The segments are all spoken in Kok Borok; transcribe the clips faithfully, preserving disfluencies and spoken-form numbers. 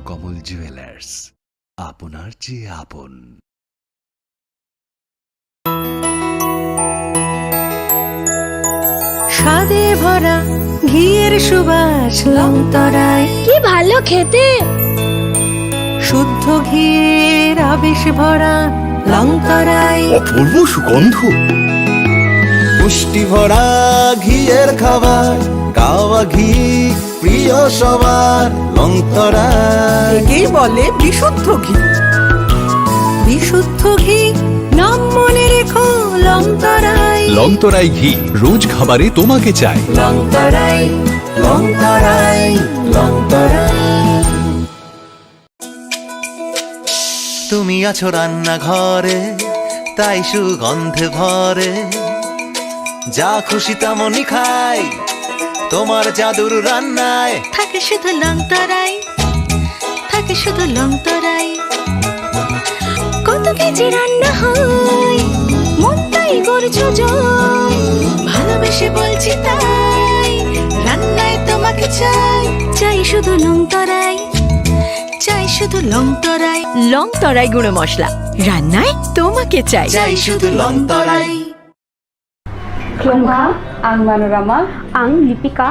কমল জুয়েলার্স, আপনার চেয়ে আপন। স্বাদে ভরা ঘিয়ের সুবাস লংতরাই। কি ভালো খেতে! শুদ্ধ ঘিয়ের আবেশ ভরা লংতরাই। অপূর্ব সুগন্ধ। পুষ্টি ভরা ঘিয়ের খাবার, গাওয়া ঘি প্রিয় সবার, লংতরাই। একেই বলে বিশুদ্ধ ঘি। বিশুদ্ধ ঘি, নাম মনে রেখো, লংতরাই। লংতরাই ঘি, রোজ খাবারে তোমাকে চাই। লংতরাই, লংতরাই, লংতরাই। তুমি আছো রান্নাঘরে, তাই সুগন্ধে ভরে। যা খুশি তেমনই খাই, তোমার জাদুর রান্নায়। থাকে শুধু লংতরাই, থাকে শুধু লংতরাই। কত কেজি রান্না হয়, মন তাই করছো জয়। ভালোবেসে বলছি তাই, রান্নায় তোমাকে চাই। চাই শুধু লংতরাই, চাই শুধু লংতরাই। লংতরাই গুঁড়ো মশলা, রান্নায় তোমাকে চাই। চাই শুধু লংতরাই। Khulumkha, ang Manorama. Ang Lipika.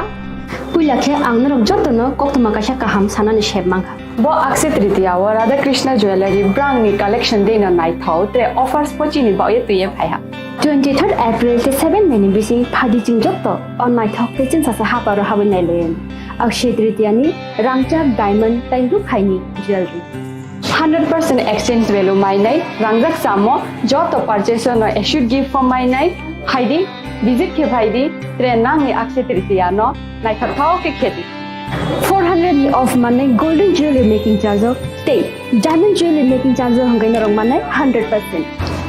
Puila khe ang norok jotono koktwma kaisa kaham sanani sep mankha. Bo Akshaya Tritiya o Radha Krishna Jewellery brangni collection dino naithok tre offers pochini baoye twiye phaiha. Twenty-third April tei seven May ni bising phaidi chwng jotto o naithok tei chwngsasa haparo habwi nailaiwi. Akshaya Tritiya ni rangchak diamond tei rukhaini jewellery. Hundred percent exchange value mainai rangjak samo joto purchase no assured gift form mainai phaidi, visit khe phaidi, tre nangni Akshaya Tritiya no naithok thao khe khedi. Four hundred of manai golden jewelry making charge o tei diamond jewelry making charge o hwnkhe norok manai hundred percent.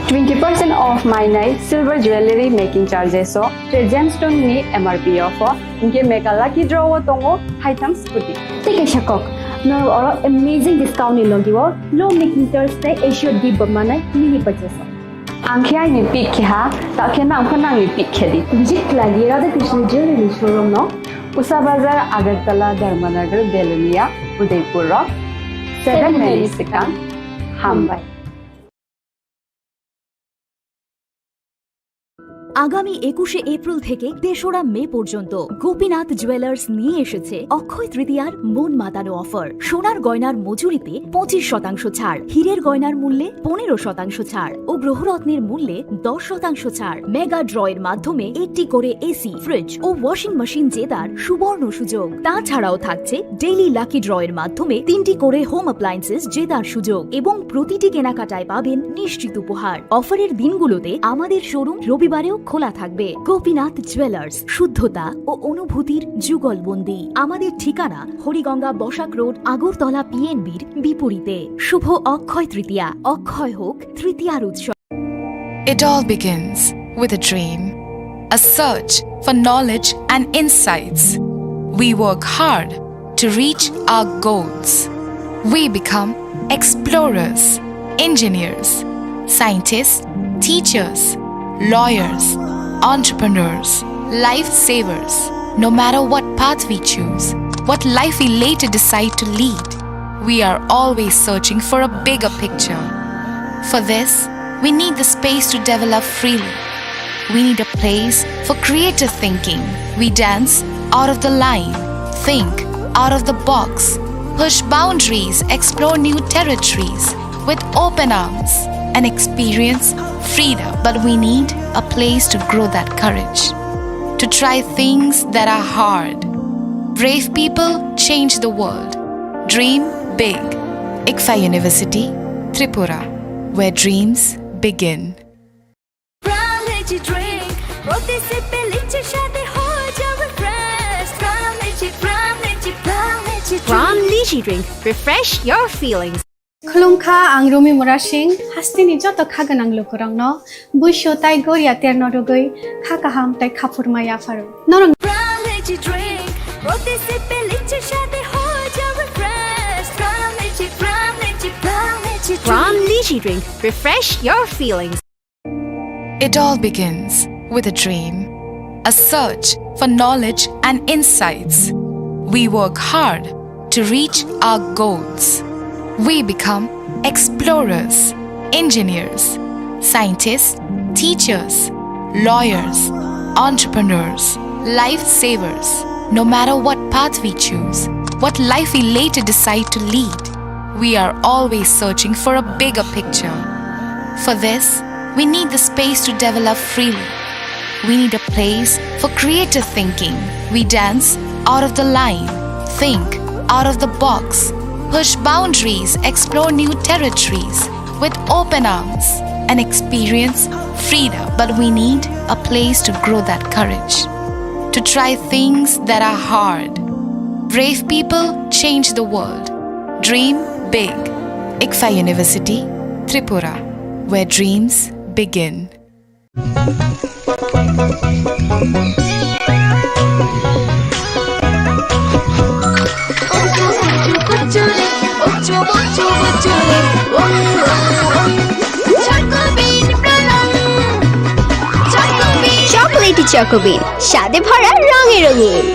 Twenty percent off mainai silver jewelry making charges o tre gemstone ni M R P o pho. Hinkhe mega lucky draw o tongo haitham scooty. Tei kaisa kok, norok oro amazing discount ni logi o low making charge tei assured gift bo manai mini purchase o. Ang khe aini pick khe ha, ta khe nang pho nangni pick khe di. Visit khlai di Radha Krishna Jewelry ni showroom no. Usha Bazar, Agartala, Dharmanagar, Belonia, Udaipur rok. Seven May ni swkang. Hambai. আগামী একুশে এপ্রিল থেকে তেসরা মে পর্যন্ত গোপীনাথ জুয়েলার্স নিয়ে এসেছে অক্ষয় তৃতীয়ার মন মাতানো অফার। সোনার গয়নার মজুরিতে পঁচিশ শতাংশ ছাড়, হীরের গয়নার মূল্যে পনেরো শতাংশ ছাড় ও গ্রহরত্নের মূল্যে দশ শতাংশ ছাড়। মেগা ড্র এর মাধ্যমে একটি করে এসি, ফ্রিজ ও ওয়াশিং মেশিন জেতার সুবর্ণ সুযোগ। তাছাড়াও থাকছে ডেইলি লাকি ড্র এর মাধ্যমে তিনটি করে হোম অ্যাপ্লায়েন্সেস জেতার সুযোগ এবং প্রতিটি কেনাকাটায় পাবেন নিশ্চিত উপহার। অফারের দিনগুলোতে আমাদের শোরুম রবিবারেও খোলা থাকবে। গোপীনাথ জুয়েলার্স, শুদ্ধতা ও অনুভূতির যুগলবন্দি। আমাদের ঠিকানা হরিগঙ্গা বসাক রোড, আগরতলা পিএনবির বিপরীতে। শুভ অক্ষয় তৃতীয়া, অক্ষয় হোক তৃতীয়ার উৎসব। It all begins with a dream, a search for knowledge and insights. We work hard to reach our goals. We become explorers, engineers, scientists, teachers, lawyers, entrepreneurs, lifesavers. No matter what path we choose, what life we later decide to lead, we are always searching for a bigger picture. For this, we need the space to develop freely. We need a place for creative thinking. We dance out of the line, think out of the box, push boundaries, explore new territories with open arms, and experience freedom. But we need a place to grow that courage, to try things that are hard. Brave people change the world. Dream big. ICFAI University, Tripura, where dreams begin. Pram Lychee Drink, প্রতি সিপে লিচির স্বাদে হয়ে যাবে fresh. Pram Lychee, Pram Lychee, Pram Lychee Drink। Pram Lychee Drink, refresh your feelings. Khulumkha, ang Rumi Murasing, hasteni joto kha gwnang lukurokno buisu tai goria terno rwgwi kha kaham tai khaphurma yapharo. Norok Pram Lychee Drink, প্রতি সিপে লিচির স্বাদে হয়ে যাবে fresh. Pram Lychee, Pram Lychee, Pram Lychee Drink। Pram Lychee Drink, refresh your feelings. It all begins with a dream, a search for knowledge and insights. We work hard to reach our goals. We become explorers, engineers, scientists, teachers, lawyers, entrepreneurs, lifesavers. No matter what path we choose, what life we later decide to lead, we are always searching for a bigger picture. For this, we need the space to develop freely. We need a place for creative thinking. We dance out of the line, think out of the box, push boundaries, explore new territories with open arms, and experience freedom. But we need a place to grow that courage, to try things that are hard. Brave people change the world. Dream big. ICFAI University, Tripura, where dreams begin. Chocolatey Choco Bean, স্বাদে ভরা রঙে রঙিন।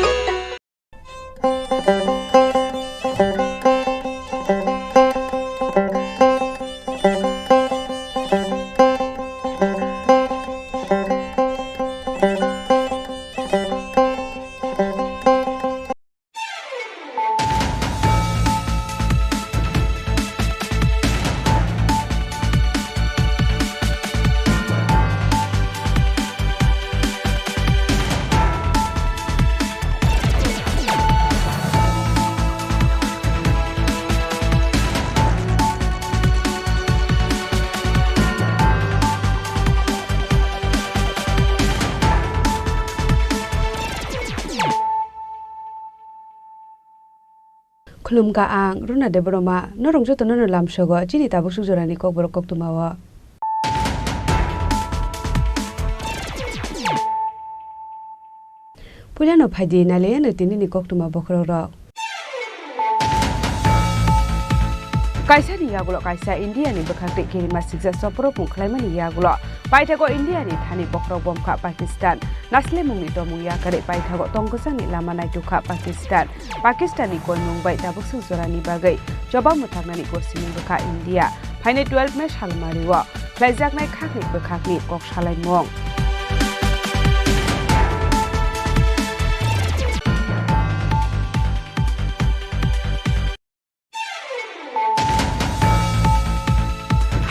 Khulumkha ang Runa Debbarma, norok jotono no lamsogo chini tabuk suk jorani kokborok koktwmao. Puilano phaidi nailaiano tinini koktwma bokhorokrok. Kaisani yagulo kaisa Indiani bwkhak tei kirima siksa soporokmung khlaimani yagulo paithago Indiani thani bokhorok bomkha Pakistan. Naslemungni tomung yakarwi paithago tongkwchangni lama naitukha Pakistan. Pakistanni koimung bai tabuk suk jorani bagwi chobam mwthaknani gosimung bwkha India. Phainai twelve May salmario khlaijaknai khakni bwkhakni kok salaimung.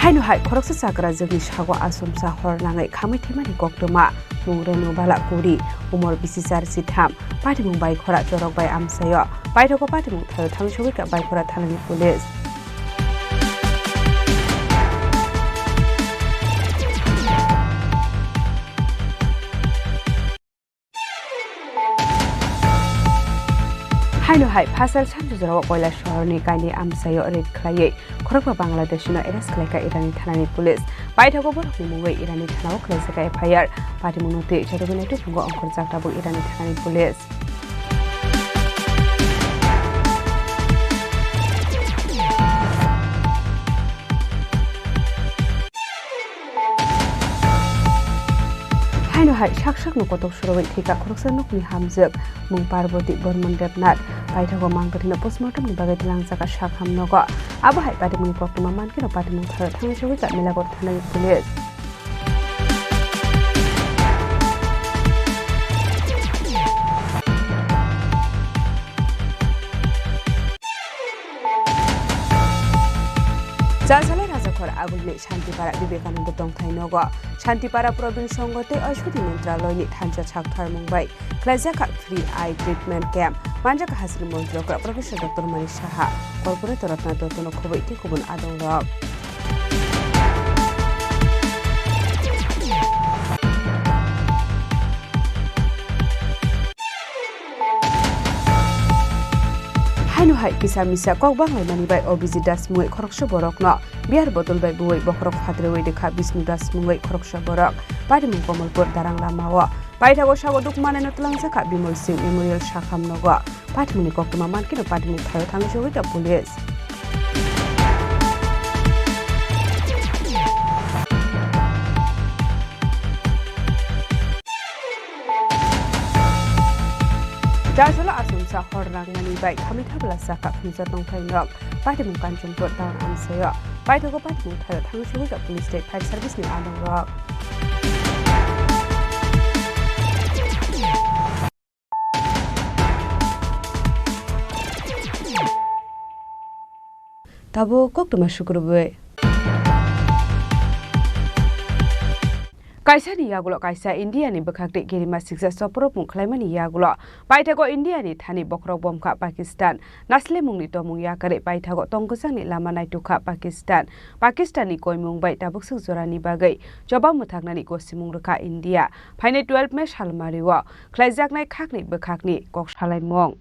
Haino hai khoroksa chakrajwkni sago achomsa hor nangwi khamwi thwimani koktwma, mung Renu Bala kuri, umor bisi char sitham, patimung bai khora chorok bai amchaio, paithago patimung thaio thangsogwi ka bai khora thanani police. Haino hai phasal sanjujorao Koilashahar ni kaini amchaio raid khlaiwi khorokba Bangladeshi no arrest khlaikha Irani thanani police. Paithago borokni mungwi Irani thanao khlaijakha F I R. Patimungno twi chadogwi naituk phungo ongkhorjak tabuk Irani thanani police. Haino hai sak sakno kotok sorowi thwikha khoroksa nokni hamjwk, mung Parboti Bormon Debnath. Paithago mangkwthwino postmortem ni bagwi twlangjakha sakham nogo. Abo hai patimungni koktwma mankhe no patimung tharo thangwi sogwi ka Melagur thanani police. Chasale Rajakhor agulni Shantipara Vivekananda tongthai nogo. Shantipara Probin Songho tei Oishodi Mantraloyni thansa saktharmung bai khlaijakha free eye treatment camp. Manjakha Hasini Montri Okra Professor Doctor Manik Saha, Corporator Ratna Dottono khobwi tei kubun adongrok. Haino hai kisa misa kok banglaimani bai Abhijit Das mungwi khoroksa borokno beer bottle bai buwi bokhorok phatrwi rwkha Bishnu Das mungwi khoroksa borok. Patimung Komolpur Darang lamao. Paithago sago dukmanaino twlangjakha Bimal Singh Memorial sakham nogo. Patimungni koktwma mankhe no patimung thaio thangwi sogwi ka police. Chasalo achomsa Hor nangmani bai khamwi thabla sakha phungjak tongthai nok. Patimung Kanchanpur town amchaio. Paithago patimung thaio thang sugwi kha police tei fire service ni alongrok. Tabuk koktwma sukrubwi. Kaisani yagulo kaisa India ni bwkhak tei kirima siksa chopropmung khlaimani yagulo paithago India ni thani bokhorok bomkha Pakistan. Naslemungni tomung yakarwi paithago tongkwchangni lama naitukha Pakistan. Pakistan ni koimung bai tabukswk jorani bagwi choba mwthaknani gosimung rwkha India. Phainai twelve May salmario khlaijaknai khakni bwkhakni kok salaimung.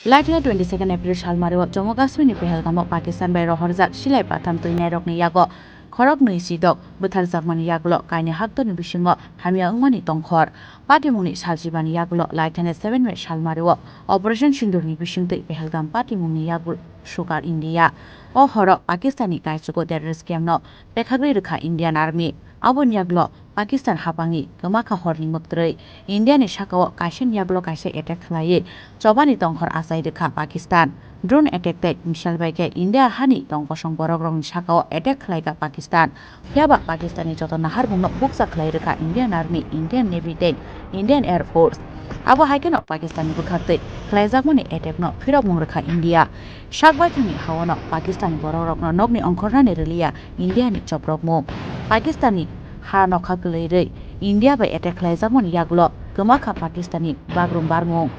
Laithani twenty second April salmario Jammu Kashmir ni Pahalgam o Pakistan bai rohorjak silai patham twinairokni yago khorok nwi sidok bwtharjakmani yagulo kainwi haktorni bisingo hamya wngmani tongkhor. Patimungni salsibani yagulo laithani seven May salmario Operation Sindurni bisingtwi Pahalgam patimungni yagul sukar India. O horo Pakistanni kaichugo terrorist camp no pekhagwi rwkha Indian Army. Aboni yagulo Pakistan haphangni kwmakha horni mwktrwi Indiani sakao kaisani yagulo kaisa attack khlaiwi chobani tongkhor achai rwkha Pakistan. Drone attack tei missile bai khe India hani tongkosong borokrokni sakao attack khlaikha Pakistan. Phiya ba Pakistanni joto naharmungno bukcha khlai rwkha Indian Army, Indian Navy tei Indian Air Force. Abo hai kheno Pakistanni bwkhaktwi khlaijakmani attack-no phirokmung rwkha India. Sak baithangni ha-ono Pakistanni borokrokno nokni ongkhornani rwliya Indiani choprokmung. Pakistanni ha nokha kwlwi rwi India bai attack khlaijakmani yagulo kwmakha Pakistanni bagrum barmung.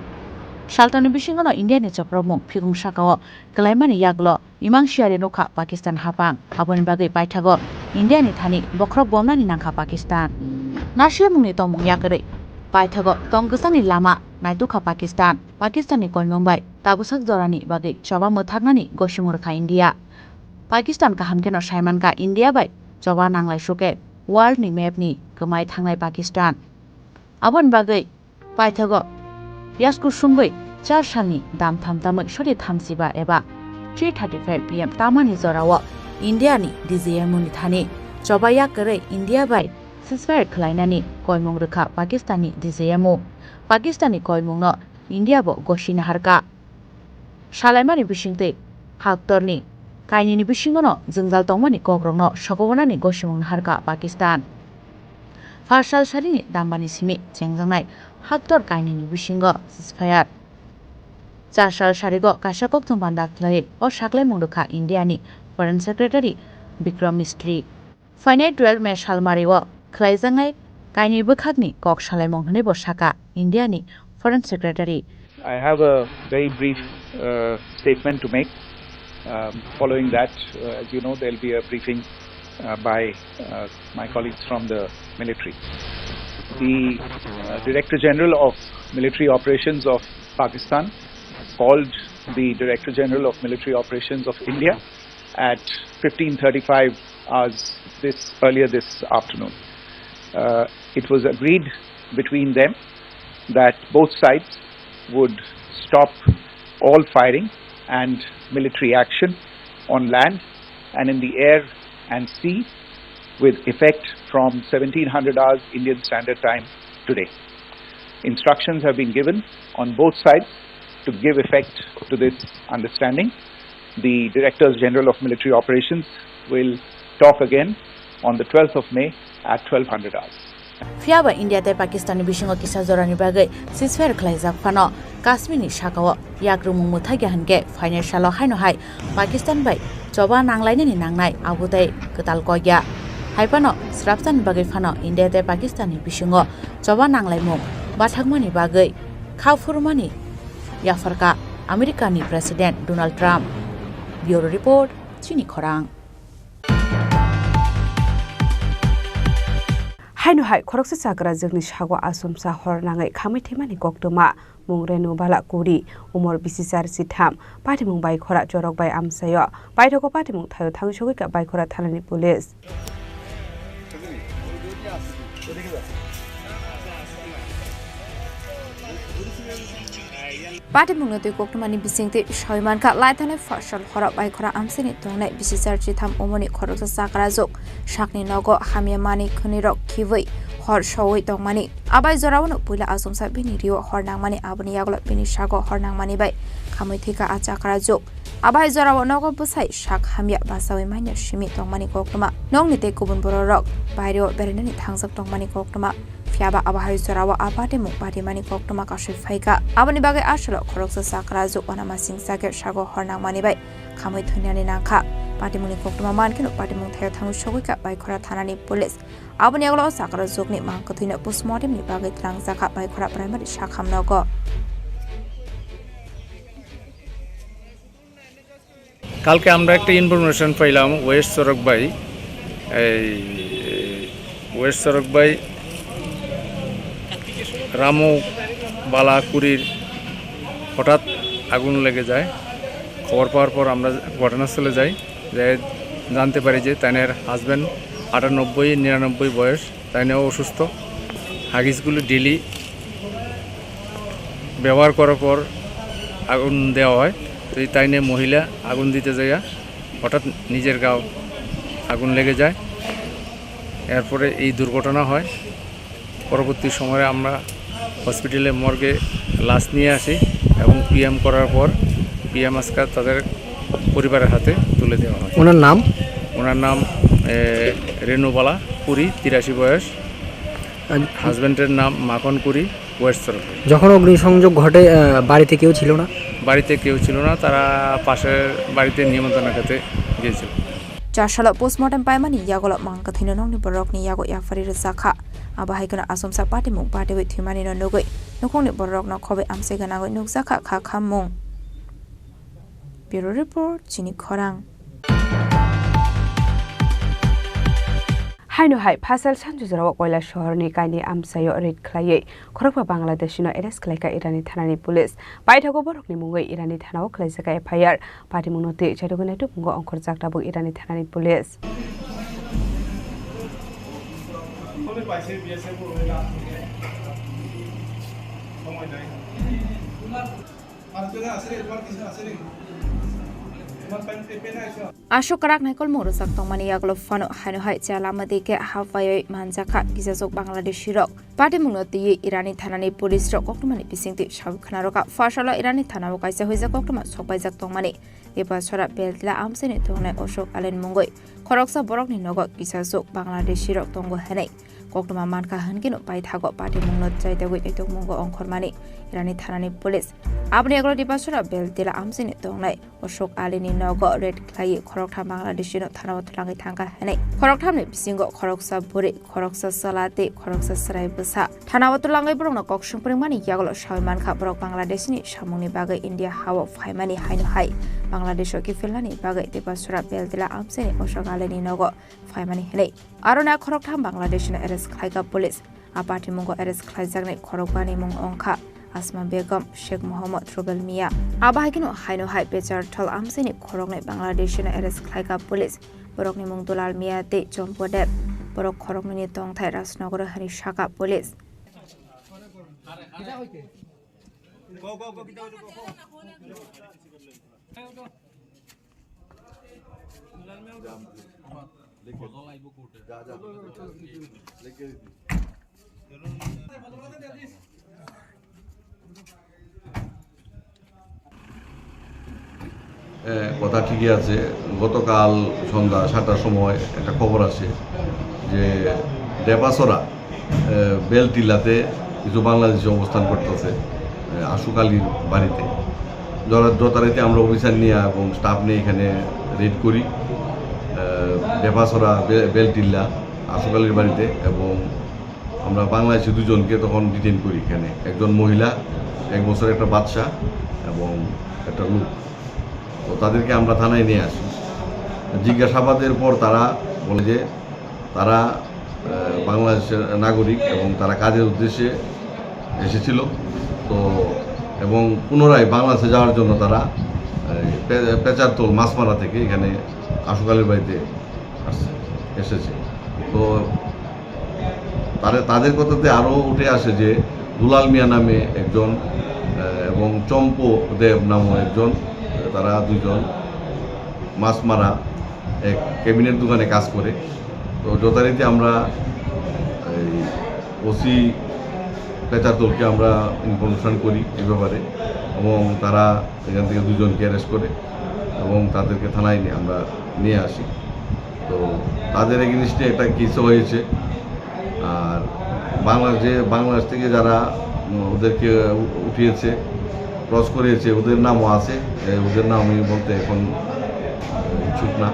Saltani bisingono Indiani choprokmung phikung sakao kwlaimani yagulo imang siyari nukha Pakistan haphang. Aboni bagwi paithago Indiani thani bokhorok bomnani nangkha Pakistan. Naslemungni tongmung yakarwi paithago tong kwchangni lama naitukha Pakistan. Pakistanni koimung bai tabuksak jorani bagwi choba mwthaknani gosimung rwkha India. Pakistan kaham kheno saimankha India bai choba nanglai sukhe world ni map ni kwmai thangnai Pakistan. Aboni bagwi paithago yasku sungwi char salni dam tham tamwi sori thamsiba eba three thirty five P M tamani jorao Indiani D J M O ni thani choba yakarwi India bai ceasefire khlainani koimung rwkha Pakistanni D J M O. Pakistanni koimungno India bo gosi naharkha. Salaimani bisingtwi haktorni kainwini bisingono jwngjal tongmani kokrokno sokownani gosimung naharkha Pakistan. Phasal sarini dambani simi chengjaknai haktor kainwini bisingo ceasefire. Char sal sarigo kaisa kokthum banda khlai o saklaimung rwkha Indiani Foreign Secretary Bikram Misri. Phainai twelve May salmario khlaijaknai kainwi bwkhakni kok salaimung hwnwi bo sakha Indiani Foreign Secretary. I have a very brief, uh, statement to make. Um, following that, uh, as you know, there'll be a briefing, uh, by, uh, my colleagues from the military. The, uh, Director General of Military Operations of Pakistan called the Director General of Military Operations of India at fifteen thirty-five hours this, earlier this afternoon. Uh, it was agreed between them that both sides would stop all firing and military action on land and in the air and sea with effect from seventeen hundred hours Indian Standard Time today. Instructions have been given on both sides to give effect to this understanding. The Directors General of Military Operations will talk again on the twelfth of May at twelve hundred hours. Phiya ba India tei Pakistan ni bisingo kisa jorani bagwi ceasefire khlaijak phano Kashmir ni sakao yakrwngmung mwthakya hwnkhe phainai salo haino hai Pakistan bai choba nanglainani nangnai abo tei kwtal kokya. Hai phano srapsani bagwi phano India tei Pakistan ni bisingo choba nanglaimung bathakmani bagwi kha phurmani yapharkha America ni President Donald Trump. Bureau Report, Chini Khorang. Haino hai khoroksa chakrajwkni sago achomsa hor nangwi khamwi thwimani koktwma, mung Renu Bala kuri, umor bisi char chitham, patimung bai khora chorok bai amchaio, paithogo patimung thaio thangwi sogwi ka Baikhora thanani police. Patimungno twi koktwmani bisingtwi sawi mankha, laithani fasal horo Baikhora amchaini tongnai bisi char chitham umorni khoroksa chakrajwk sakni nogo hamya manwi khwnirok khiwi hor sowi tongmani. Abai jorao no puila achomsa bini rio hor nangmani, aboni yagulo bini sago hor nangmani bai khamwi thwikha a chakrajwk. Abai jorao nogo bwsai sak hamya bachawi manya simi tongmani koktwma, nokni tei kubun bororok baireo berainani thangjak tongmani koktwma. Phiyaba abo hai jorao a patimung patimani koktwma kasui phaikha. Aboni bagwi aswk khoroksa chakrajwk uanama singcha khe sago hor nangmani bai khamwi thwinani nangkha. Patimungni koktwma mankheno patimung thaio thangwi sogwikha Baikhora thanani police. Aboni yagulo o chakrajwkni mang kwthwino postmortemni bagwi twlangjakha Baikhora primary sakham nogo. কালকে আমরা একটা ইনফরমেশন পাইলাম ওয়েস্ট চরকবাই, এই ওয়েস্ট চরকবাই রামু বালাকুড়ির হঠাৎ আগুন লেগে যায়। খবর পাওয়ার পর আমরা ঘটনাস্থলে যাই, যাই জানতে পারি যে তাইনের হাজব্যান্ড আটানব্বই নিরানব্বই বয়স, তাইনেও অসুস্থ। হাগিসগুলো ডেলি ব্যবহার করার পর আগুন দেওয়া হয়। তো এই তাইনে মহিলা আগুন দিতে যাইয়া হঠাৎ নিজের গাও আগুন লেগে যায়। এরপরে এই দুর্ঘটনা হয়। পরবর্তী সময়ে আমরা হসপিটালে মর্গে লাশ নিয়ে আসি এবং পিএম করার পর পিএম আজকে তাদের পরিবারের হাতে তুলে দেওয়া হয়। ওনার নাম? ওনার নাম, এ, রেণুবালা পুরী, তিরাশি বয়স। আর হাজব্যান্ডের নাম মাখন পুরী, ওয়েস্ট চরক। যখন অগ্নিসংযোগ ঘটে, আহ, বাড়িতে কেউ ছিল না? বাড়িতে কেউ ছিল না, তারা পাশের বাড়িতে নিমন্ত্রণ খেতে গিয়েছিল। Chasalo postmortem paimani yagulo mang kwthwino nokni borokni yago yapharwi rwjakha. Abo hai kheno achomsa patimung patiwi thwimanino nugwi nukhungni bororokno khobwi amchai gwnangwi nukjakha kha khammung. Bureau Report, Chini Khorang. Haino hai phasal sanju jorao Koilashahar ni kaini amchaio raid khlaiwi khoroksa Bangladeshi no arrest khlaikha Irani thanani police. Paithago borokni mungwi Irani thanao khlaijakha F I R. Patimungno twi chaitugwi naitugmungo ongkhorjak tabuk Irani thanani police. Aswk kwrak naikolmung rwjak tongmani yagulo phano haino hai chela madi khe ha paiwi manjakha kisachwk Bangladeshi rok. Patimungno twiwi Irani thanani police rok koktwmani bisingtwi sawi khwnarokha. Phasalo Irani thanao kaisa huijak koktwma sokbaijak tongmani. Debasora Beltila amchaini tongnai Ashok Alin mungwi khoroksa borokni nogo kisachwk Bangladeshi rok tongo hwnwi koktwma mankha hwnkhe no paithago patimungno chaitogwi naitugmungo ongkhormani Irani thanani police. Aboni yagulo Debasora Beltila amchaini tongnai Ashok Alini nogo raid khlaiwi khoroktham Bangladeshi no thanao twlangwi thangkha hwnwi khorokthamni bisingo khoroksa bwrwi, khoroksa chwla tei khoroksa chwrai bwsa thanao twlangwi borokno kok swng phwrwngmani yagulo sawi mankha borok Bangladeshni samungni bagwi India hao phaimani haino hai Bangladesho kiphilnani bagwi Debasora Beltila amchaini Ashok Alini nogo phaimani hwnwi. Aroni a khoroktham Bangladeshno arrest khlaikha police. A patimungo arrest khlaijaknai khorokbani mung wngkha Asma Begum, Sheikh Mohammad, Rubel Mia. Abo hai kheno haino hai Pecharthal amchaini khoroknwi Bangladeshno arrest khlaikha police. Borokni mung Dulal Mia tei Chompo Deb. Borok khoroknwini tongthai Rajnogoro hwnwi sakha police. এ, কথা ঠিকই আছে। গতকাল সন্ধ্যা সাতটার সময় একটা খবর আছে যে ডেপাছড়া, এ, বেলটিলাতে কিছু বাংলাদেশি অবস্থান করতেছে, এ, আশুক আলীর বাড়িতে। যথা-, যথারীতি আমরা অফিসার নিয়ে এবং স্টাফ নিয়ে এখানে রেড করি, এ, ডেপাছড়া, বে-, বেলটিলা, আশুক আলীর বাড়িতে, এবং আমরা বাংলাদেশি দুজনকে তখন ডিটেইন করি এখানে, একজন মহিলা, এক বছর একটা বাচ্চা এবং একটা লোক। তো তাদেরকে আমরা থানায় নিয়ে আসি। জিজ্ঞাসাবাদের পর তারা বলে যে তারা বাংলাদেশের নাগরিক এবং তারা কাজের উদ্দেশ্যে এসেছিল। তো এবং পুনরায় বাংলাদেশে যাওয়ার জন্য তারা এই পে- পেচারতোল মাছমারা থেকে এখানে আশুক আলীর বাড়িতে আসছে, এসেছে। তো তারা, তাদের কথাতে আরও উঠে আসে যে দুলাল মিয়া নামে একজন, আহ, এবং চম্পু দেব নামও একজন, তারা দুজন মাছমারা এক ক্যাবিনেট দোকানে কাজ করে। তো যথারীতি আমরা এই ওসি পেচারতোলকে আমরা ইনফরমেশন করি এ ব্যাপারে, এবং তারা এখান থেকে দুজনকে অ্যারেস্ট করে এবং তাদেরকে থানায় নিয়ে আমরা নিয়ে আসি। তো তাদের এগেনস্টে একটা কেসও হয়েছে। আর বাংলাদেশে, বাংলাদেশ থেকে যারা, উম, ওদেরকে উ- উঠিয়েছে, ক্রস করিয়েছে, ওদের নামও আছে। এ, ওদের নাম আমি বলতে এখন ইচ্ছুক না।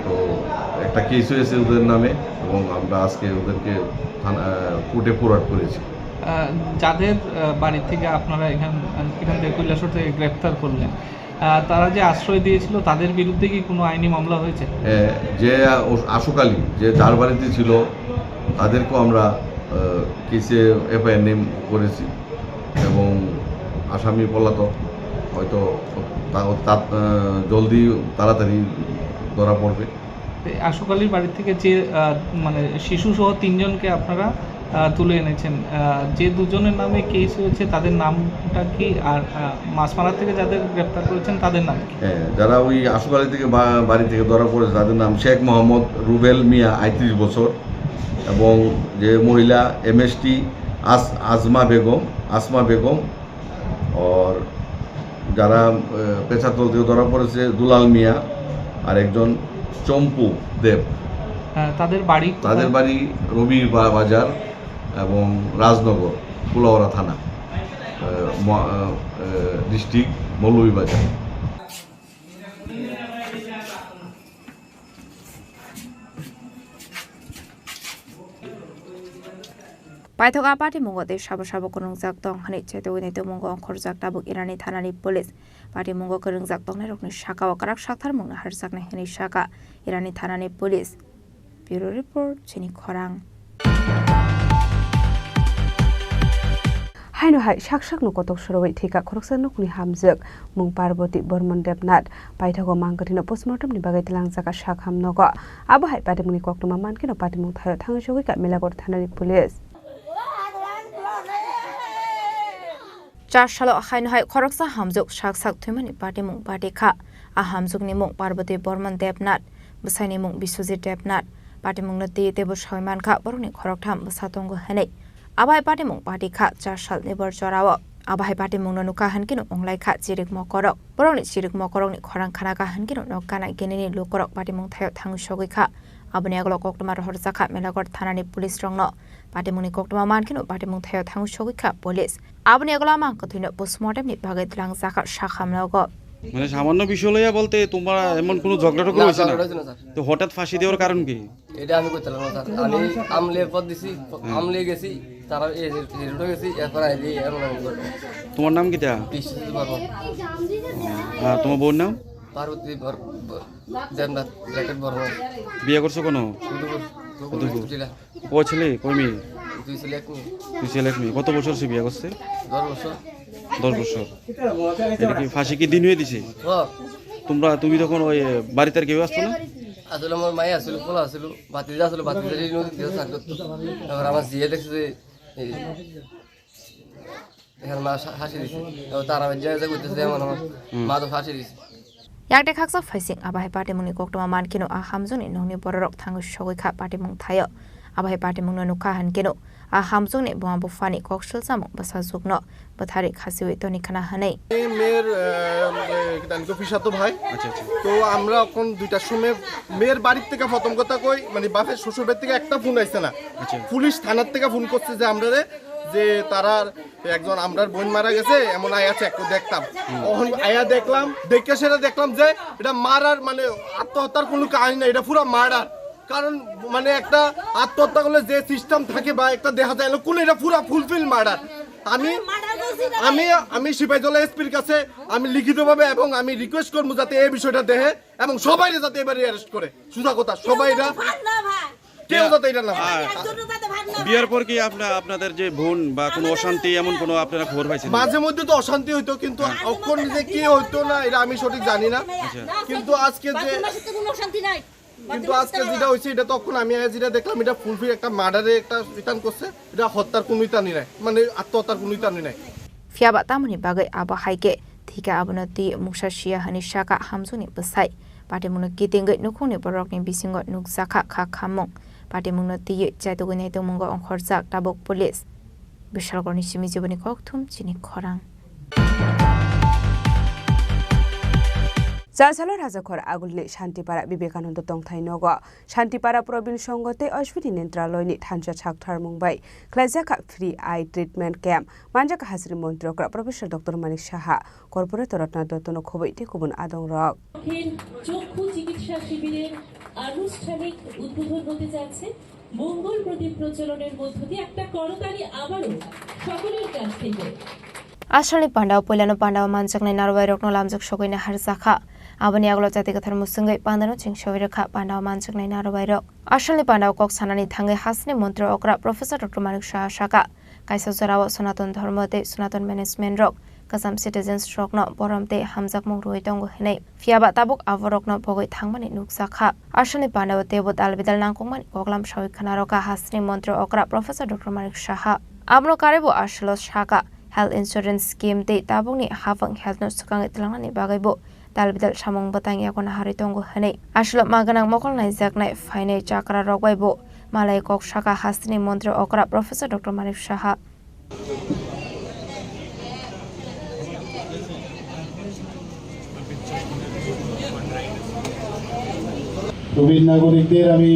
তো একটা কেস হয়েছে ওদের নামে এবং আমরা আজকে ওদেরকে থানা, আহ, কোর্টে ফরওয়ার্ড করেছি। আহ, যাদের, আহ, বাড়ি থেকে আপনারা এখান, এখান থেকে কৈলাসহর থেকে গ্রেপ্তার করলেন, আহ, তারা যে আশ্রয় দিয়েছিল, তাদের বিরুদ্ধে কি কোনো আইনি মামলা হয়েছে? এ, যে আ- আশুক আলী, যে যার বাড়িতে ছিল, তাদেরকেও আমরা, আহ, কেসে এফআইআর নেম করেছি এবং আসামি পলাতক, হয়তো তা- তা- আহ, জলদি তাড়াতাড়ি ধরা পড়বে। এই আশুক আলীর বাড়ি থেকে যে, আহ, মানে শিশু সহ তিনজনকে আপনারা, আহ, তুলে এনেছেন, আহ, যে দুজনের নামে কেস হয়েছে তাদের নামটা কি, আর, আহ, মাছমারা থেকে যাদের গ্রেপ্তার করেছেন তাদের নাম কি? হ্যাঁ, যারা ওই আশুক আলী থেকে বা- বাড়ি থেকে ধরা পড়েছে তাদের নাম শেখ মোহাম্মদ রুবেল মিয়া, আটত্রিশ বছর, এবং যে মহিলা এমএসটি আস- আজমা বেগম, আসমা বেগম, আর যারা, আহ, পেছাতল থেকে ধরা পড়েছে দুলাল মিয়া আর একজন চম্পু দেব। হ্যাঁ, তাদের বাড়ি কোথায়? তাদের বাড়ি রবির বা- বাজার এবং রাজনগর, কুলাউড়া থানা, আহ, ম- আহ, আহ, ডিস্ট্রিক্ট Moulvibazar. Paithak a patimungo tei sabo sabo kwrwngjak tong hwnwi chetogwini tongmungo ongkhorjak tabuk Irani thanani police. Patimungo kwrwngjak tongnairokni sakao kwrak sakthar mungno harjaknai hwnwi sakha Irani thanani police. Bureau report, chini khorang. Haino hai sak sakno kotok sorowi thika khoroksa nokni hamjwk mung Parvati Bormon Debnath. Paithago mangkwthwino postmortem ni bagwi tlangjak a sak ham nogo. Abo hai patimungni koktwma mankhe no patimung thaio thangwi sogwi kha Melaghor thanani police. Char salo haino hai khoroksa hamjwk sak sak thwimani patimung pati kha. A hamjwkni mung Parvati Bormon Debnath, bwsaini mung Biswajit Debnath. Patimungno twi teibo sawi mankha borokni khoroktham bwsa tongo hwnwi. Abo hai patimung pati kha char salni bor jorao. Abo hai patimungno nukha hwnkhe no wnglai kha chirik mokorok. Borokni chirik mokorokni khorang khana kha hwnkhe no nok gana ginini lukurok patimung thaio thangwi sogwi kha. Aboni agolo koktwma rohorjak kha Melaghor thanani police rokno. Patimungni koktwma mankhe no patimung thaio thangwi sogwi kha police. Aboni agolo a mangkwthwino postmortem ni bagwi tlangjak kha sakhamnogo. মানে সামান্য বিষয় লইয়া বলতে তোমার এমন কোনো ঝগড়া টগড়া না, হয়েছে না? ঝগড়া হয়েছে না, স্যার। তো হঠাৎ ফাঁসি দেওয়ার কারণ কি? এটা আমি করতে পারলাম না, স্যার। আমি আমলে পথ দিছি, হুম। আমলে গেছি, তারা এই যে, এই রোডে গেছি, এরপর আইলি এমন এমন করে। তোমার নাম কিতা? বিশ্বজিৎ বর্মন। আর তোমার বউর নাম? পার্বতী বর-, ব-, দেবনাথ, ব্র্যাকেট বর্মন। বিয়ে করছো কোনো? উদয়পুর, উদয়পুর। গোকুলপুর জেলা। কয় ছেলে, কয় মেয়ে? দুই ছেলে, এক মেয়ে। দুই ছেলে, এক মেয়ে। কত বছর সে বিয়ে করছে? দশ বছর। দশ বছর। এটা কি ফাঁসি কি দিন হয়ে দিছে? হ্যাঁ। তোমরা, তুমি তখন ওই, এ, বাড়িতে আর কেউ আসতো না? আসলে আমার মাই আসলে, পোলা আসলে, ভাতিজা আসলে, ভাতিজা এই নদীর তীরে চাষ করতো। তারপর আমার জিয়ে দেখছে যে, এই, এখানে মা ফা-, ফাঁসি দিছে। তারপর তারা যে, যে করতেছে এমন আমার হুম। মা তো ফাঁসি দিছে। Yakte khaksa phaising abo hai patimungni koktwma mankheno a hamjwkni nokni bororok thangwi sogwi kha patimung thaio. Abo hai patimungno nukha hwnkhe no a hamjwkni buma buphani kok swlchamung bwsajwkno bwtharwi khasiwi toni khna hwnwi. এই মেয়ের, আহ, এ, কি জানি, অফিসার তো ভাই। আচ্ছা, আচ্ছা। তো আমরা এখন দুইটার সময় মেয়ের বাড়ির থেকে প্রথম কথা কই, মানে বাপের শ্বশুর বাড়ি থেকে একটা ফোন আইছে না। আচ্ছা। পুলিশ থানার থেকে ফোন করছে যে আমরা রে, যে তারার একজন আমরার বোন মারা গেছে, এমন আয়া চেক করে দেখতাম। হুম। তখন আয়া দেখলাম, দেখে সেটা দেখলাম যে এটা মারার মানে আত্মহত্যার কোনো কাহিনী না, এটা পুরো মার্ডার। কারণ মানে একটা আত্মহত্যা করলে যে সিস্টেম থাকে বা একটা দেখা যায় না, কোনো এটা পুরো ফুলফিল মার্ডার। আমি, আমি, আমি সিপাহীজলা এসপির কাছে আমি লিখিতভাবে এবং আমি রিকোয়েস্ট করবো যাতে এই বিষয়টা দেখে এবং সবাই যাতে এবারে অ্যারেস্ট করে। সুজা কথা, সবাই কেউ যাতে এটা না পায়। আর বিয়ের পর কি আপনার, আপনাদের যে বোন বা কোনো অশান্তি, এমন কোনো আপনারা খবর পাইছেন? মাঝে মধ্যে তো অশান্তি হইতো, কিন্তু অখন যে কি হইতো না, এটা আমি সঠিক জানি না। আচ্ছা। কিন্তু আজকে যে, কিন্তু আজকে যেটা হইছে, এটা তখন আমি আয়া যেটা দেখলাম, এটা ফুলফিল একটা মার্ডারে একটা রিটার্ন করছে, এটা হত্যার কোনো ইতানি নাই, মানে আত্মহত্যার কোনো ইতানি নাই। Phiya ba tamoni bagwi abo hai khe thika abono twi mungsa siya hwnwi saka hamjwkni bwsai. Patimungno kitingwi nukhungni borokni bisingo nukjakha kha khammung. Patimungno twiwi chaitugwi naitugmungo ongkhorjak tabuk police. Bishalgarhni simi jiboni kokthum chini khorang. Chansalo Rajakhor agulni Shantipara Vivekananda tongthai nogo Shantipara Probin Songho tei Ashwini Netraloyni thansa saktharmung bai khlaijakha free eye treatment camp. Manjak Hasri Montri Okra Professor Doctor Manik Saha, Corporator Ratna Dottono khoboi tei kubun adongrok. চক্ষু চিকিৎসা শিবিরের আনুষ্ঠানিক উদ্বোধন হতে যাচ্ছে মঙ্গল প্রদীপ প্রজ্বলনের মধ্য দিয়ে। একটা করতালি আবারও সকলের কাছ থেকে। Asalni pandao puilano pandao manjaknai narwai rokno lamjak sogwi naharjakha. Aboni yagulo jati kwthar musungwi pandano cheng sogwi rwkha pandao manjaknai narwai rok. Asalni pandao kok sanani thangwi hasteni montri okra Professor Doctor Manik Saha saka, kaisa jorao Sanatan Dharma tei Sanatan Management rok kwcham citizens rokno borom tei hamjakmung rwui tongo hwnwi. Phiya ba tabuk aborokno bogwi thangmani nukjakha. Asalni pandao teibo dal bidal nangkukmani koklam sawi khwnarokha hasteni montri okra Professor Doctor Manik Saha. Abono karwibo asalo saka, health insurance scheme tei tabukni hapang health no swkangwi twlangnani bagwibo dal bidal samung bwtang yago naharwi tongo hwnwi. Asalo ma gwnang mokol naijaknai phainai chakra rok bai bo malai kok saka hasteni montri okra Professor Doctor Manik Saha. প্রবীণ নাগরিকদের আমি,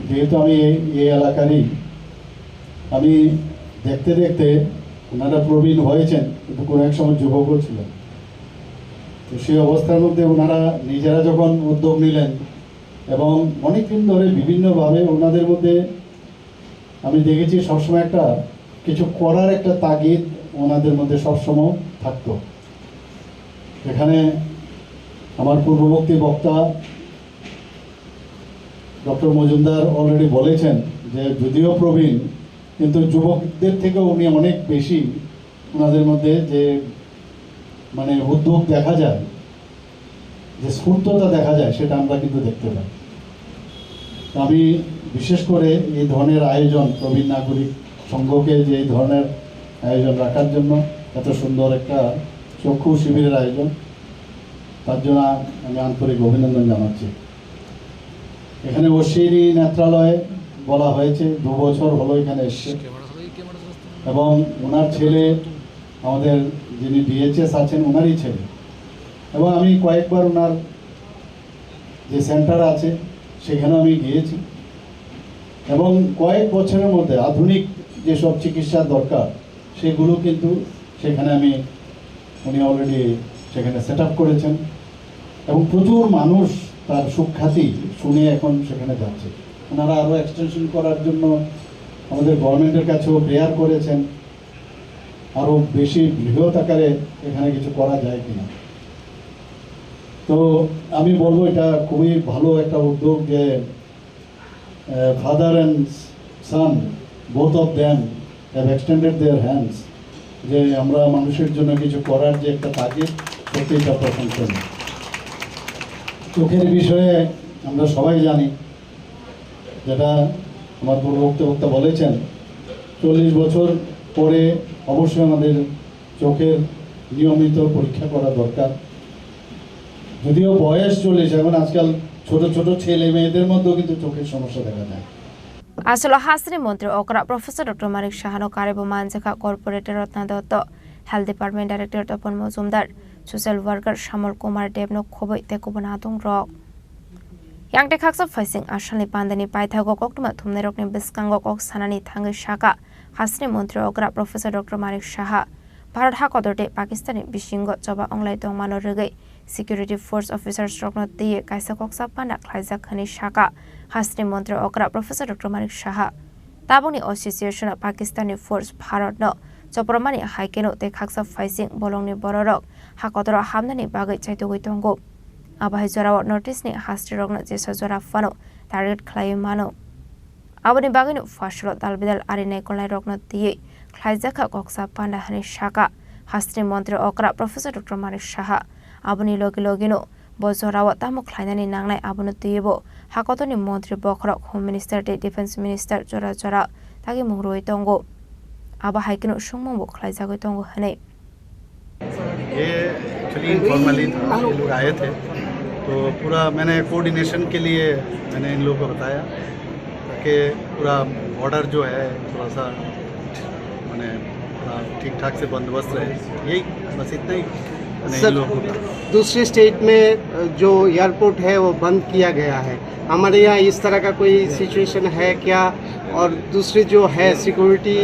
যেহেতু আমি এই, এই এলাকারই, আমি দেখতে দেখতে ওনারা প্রবীণ হয়েছেন, কিন্তু কোনো এক সময় যুবকও ছিলেন। তো সেই অবস্থার মধ্যে ওনারা নিজেরা যখন উদ্যোগ নিলেন এবং অনেক দিন ধরে বিভিন্নভাবে ওনাদের মধ্যে আমি দেখেছি সবসময় একটা কিছু করার একটা তাগিদ ওনাদের মধ্যে সবসময় থাকতো। এখানে আমার পূর্ববর্তী বক্তা ডক্টর মজুমদার already বলেছেন যে যদিও প্রবীণ, কিন্তু যুবকদের থেকেও উনি অনেক বেশি ওনাদের মধ্যে যে মানে উদ্যোগ দেখা যায়, যে স্ফূর্ততা দেখা যায়, সেটা আমরা কিন্তু দেখতে পাই। তো আমি বিশেষ করে এই ধরনের আয়োজন, প্রবীণ নাগরিক সংঘকে যে এই ধরনের আয়োজন রাখার জন্য, এত সুন্দর একটা চক্ষু শিবিরের আয়োজন, তার জন্য আমি আন্তরিক অভিনন্দন জানাচ্ছি। এখানে অশ্বিনী নেত্রালয় বলা হয়েছে, দু বছর হলো এখানে এসছে, এবং ওনার ছেলে, আমাদের যিনি ডিএইচএস আছেন, ওনারই ছেলে। এবং আমি কয়েকবার ওনার যে সেন্টার আছে, সেখানে আমি গিয়েছি, এবং কয়েক বছরের মধ্যে আধুনিক যেসব চিকিৎসা দরকার, সেগুলো কিন্তু সেখানে আমি, উনি অলরেডি সেখানে সেট আপ করেছেন, এবং প্রচুর মানুষ তার সুখ্যাতি শুনে এখন সেখানে যাচ্ছে। ওনারা আরও এক্সটেনশন করার জন্য আমাদের গভর্নমেন্টের কাছেও প্রেয়ার করেছেন, আরও বেশি বৃহৎ আকারে এখানে কিছু করা যায় কিনা। তো আমি বলবো, এটা খুবই ভালো একটা উদ্যোগ যে father and son, both of them have extended their hands, যে আমরা মানুষের জন্য কিছু করার যে একটা তাগিদ, সত্যি এটা প্রশংসনীয়। চোখের বিষয়ে আমরা সবাই জানি, যেটা আমার পূর্ববর্তী বক্তা বলেছেন, চল্লিশ বছর পরে অবশ্যই আমাদের চোখের নিয়মিত পরীক্ষা করা দরকার। যদিও বয়স চল্লিশ, এখন আজকাল ছোট ছোট ছেলে মেয়েদের মধ্যেও কিন্তু চোখের সমস্যা দেখা যায়। Asalo hasteni montri okra Professor Doctor Manik Sahano karwibo manjakha Corporator Ratna Dotto, Health Department Director Topon Mojumdar, Social Worker Samol Kumar Debno khoboi tei kubun adongrok. Yang tei khaksa phaising asalni pandani paithago koktwma thumnairokni bwskango kok sanani thangwi sakha, hasteni montri okra Professor Doctor Manik Saha, Bharat hakotor tei Pakistanni bisingo choba onglai tongmano rwgwi security force officers rokno twiwi kaisa koksa panda khlaijak hwnwi sakha, hasteni montri okra Professor Doctor Manik Saha. Tabukni association-o Pakistanni force Bharatno chopropmani hai kheno tei khaksa phaising bolongni bororok hakotoro hamnani bagwi chaitugwi tongo. Abo hai jorao North East-ni hasteni rokno jesa jora phano target khlaiwi mano. Aboni bagwino pharsalo dalbidal ari naikolnairokno twiwi khlaijakha koksa panda hwnwi sakha hasteni montri okra Professor Doctor Manik Saha. Aboni logi logino bo jorao tamo khlainani nangnai abono twiwi bo hakotorni montri bokhorok, Home Minister tei Defence Minister jora jora tagimung rwui tongo. Abo hai kheno swngmungbo khlaijagwi tongo hwnwi. ये actually informally था, ये लोग आए थे, तो पूरा मैंने कोऑर्डिनेशन के लिए मैंने इन लोगों को बताया ताकि पूरा बॉर्डर जो है थोड़ा सा मैंने पूरा ठीक ठाक से बंदोबस्त रहे, यही बस इतना ही मैंने इन सर, लोगों को कहा। दूसरे स्टेट में जो एयरपोर्ट है वो बंद किया गया है, हमारे यहाँ इस तरह का कोई सिचुएशन है क्या? और दूसरे जो है सिक्योरिटी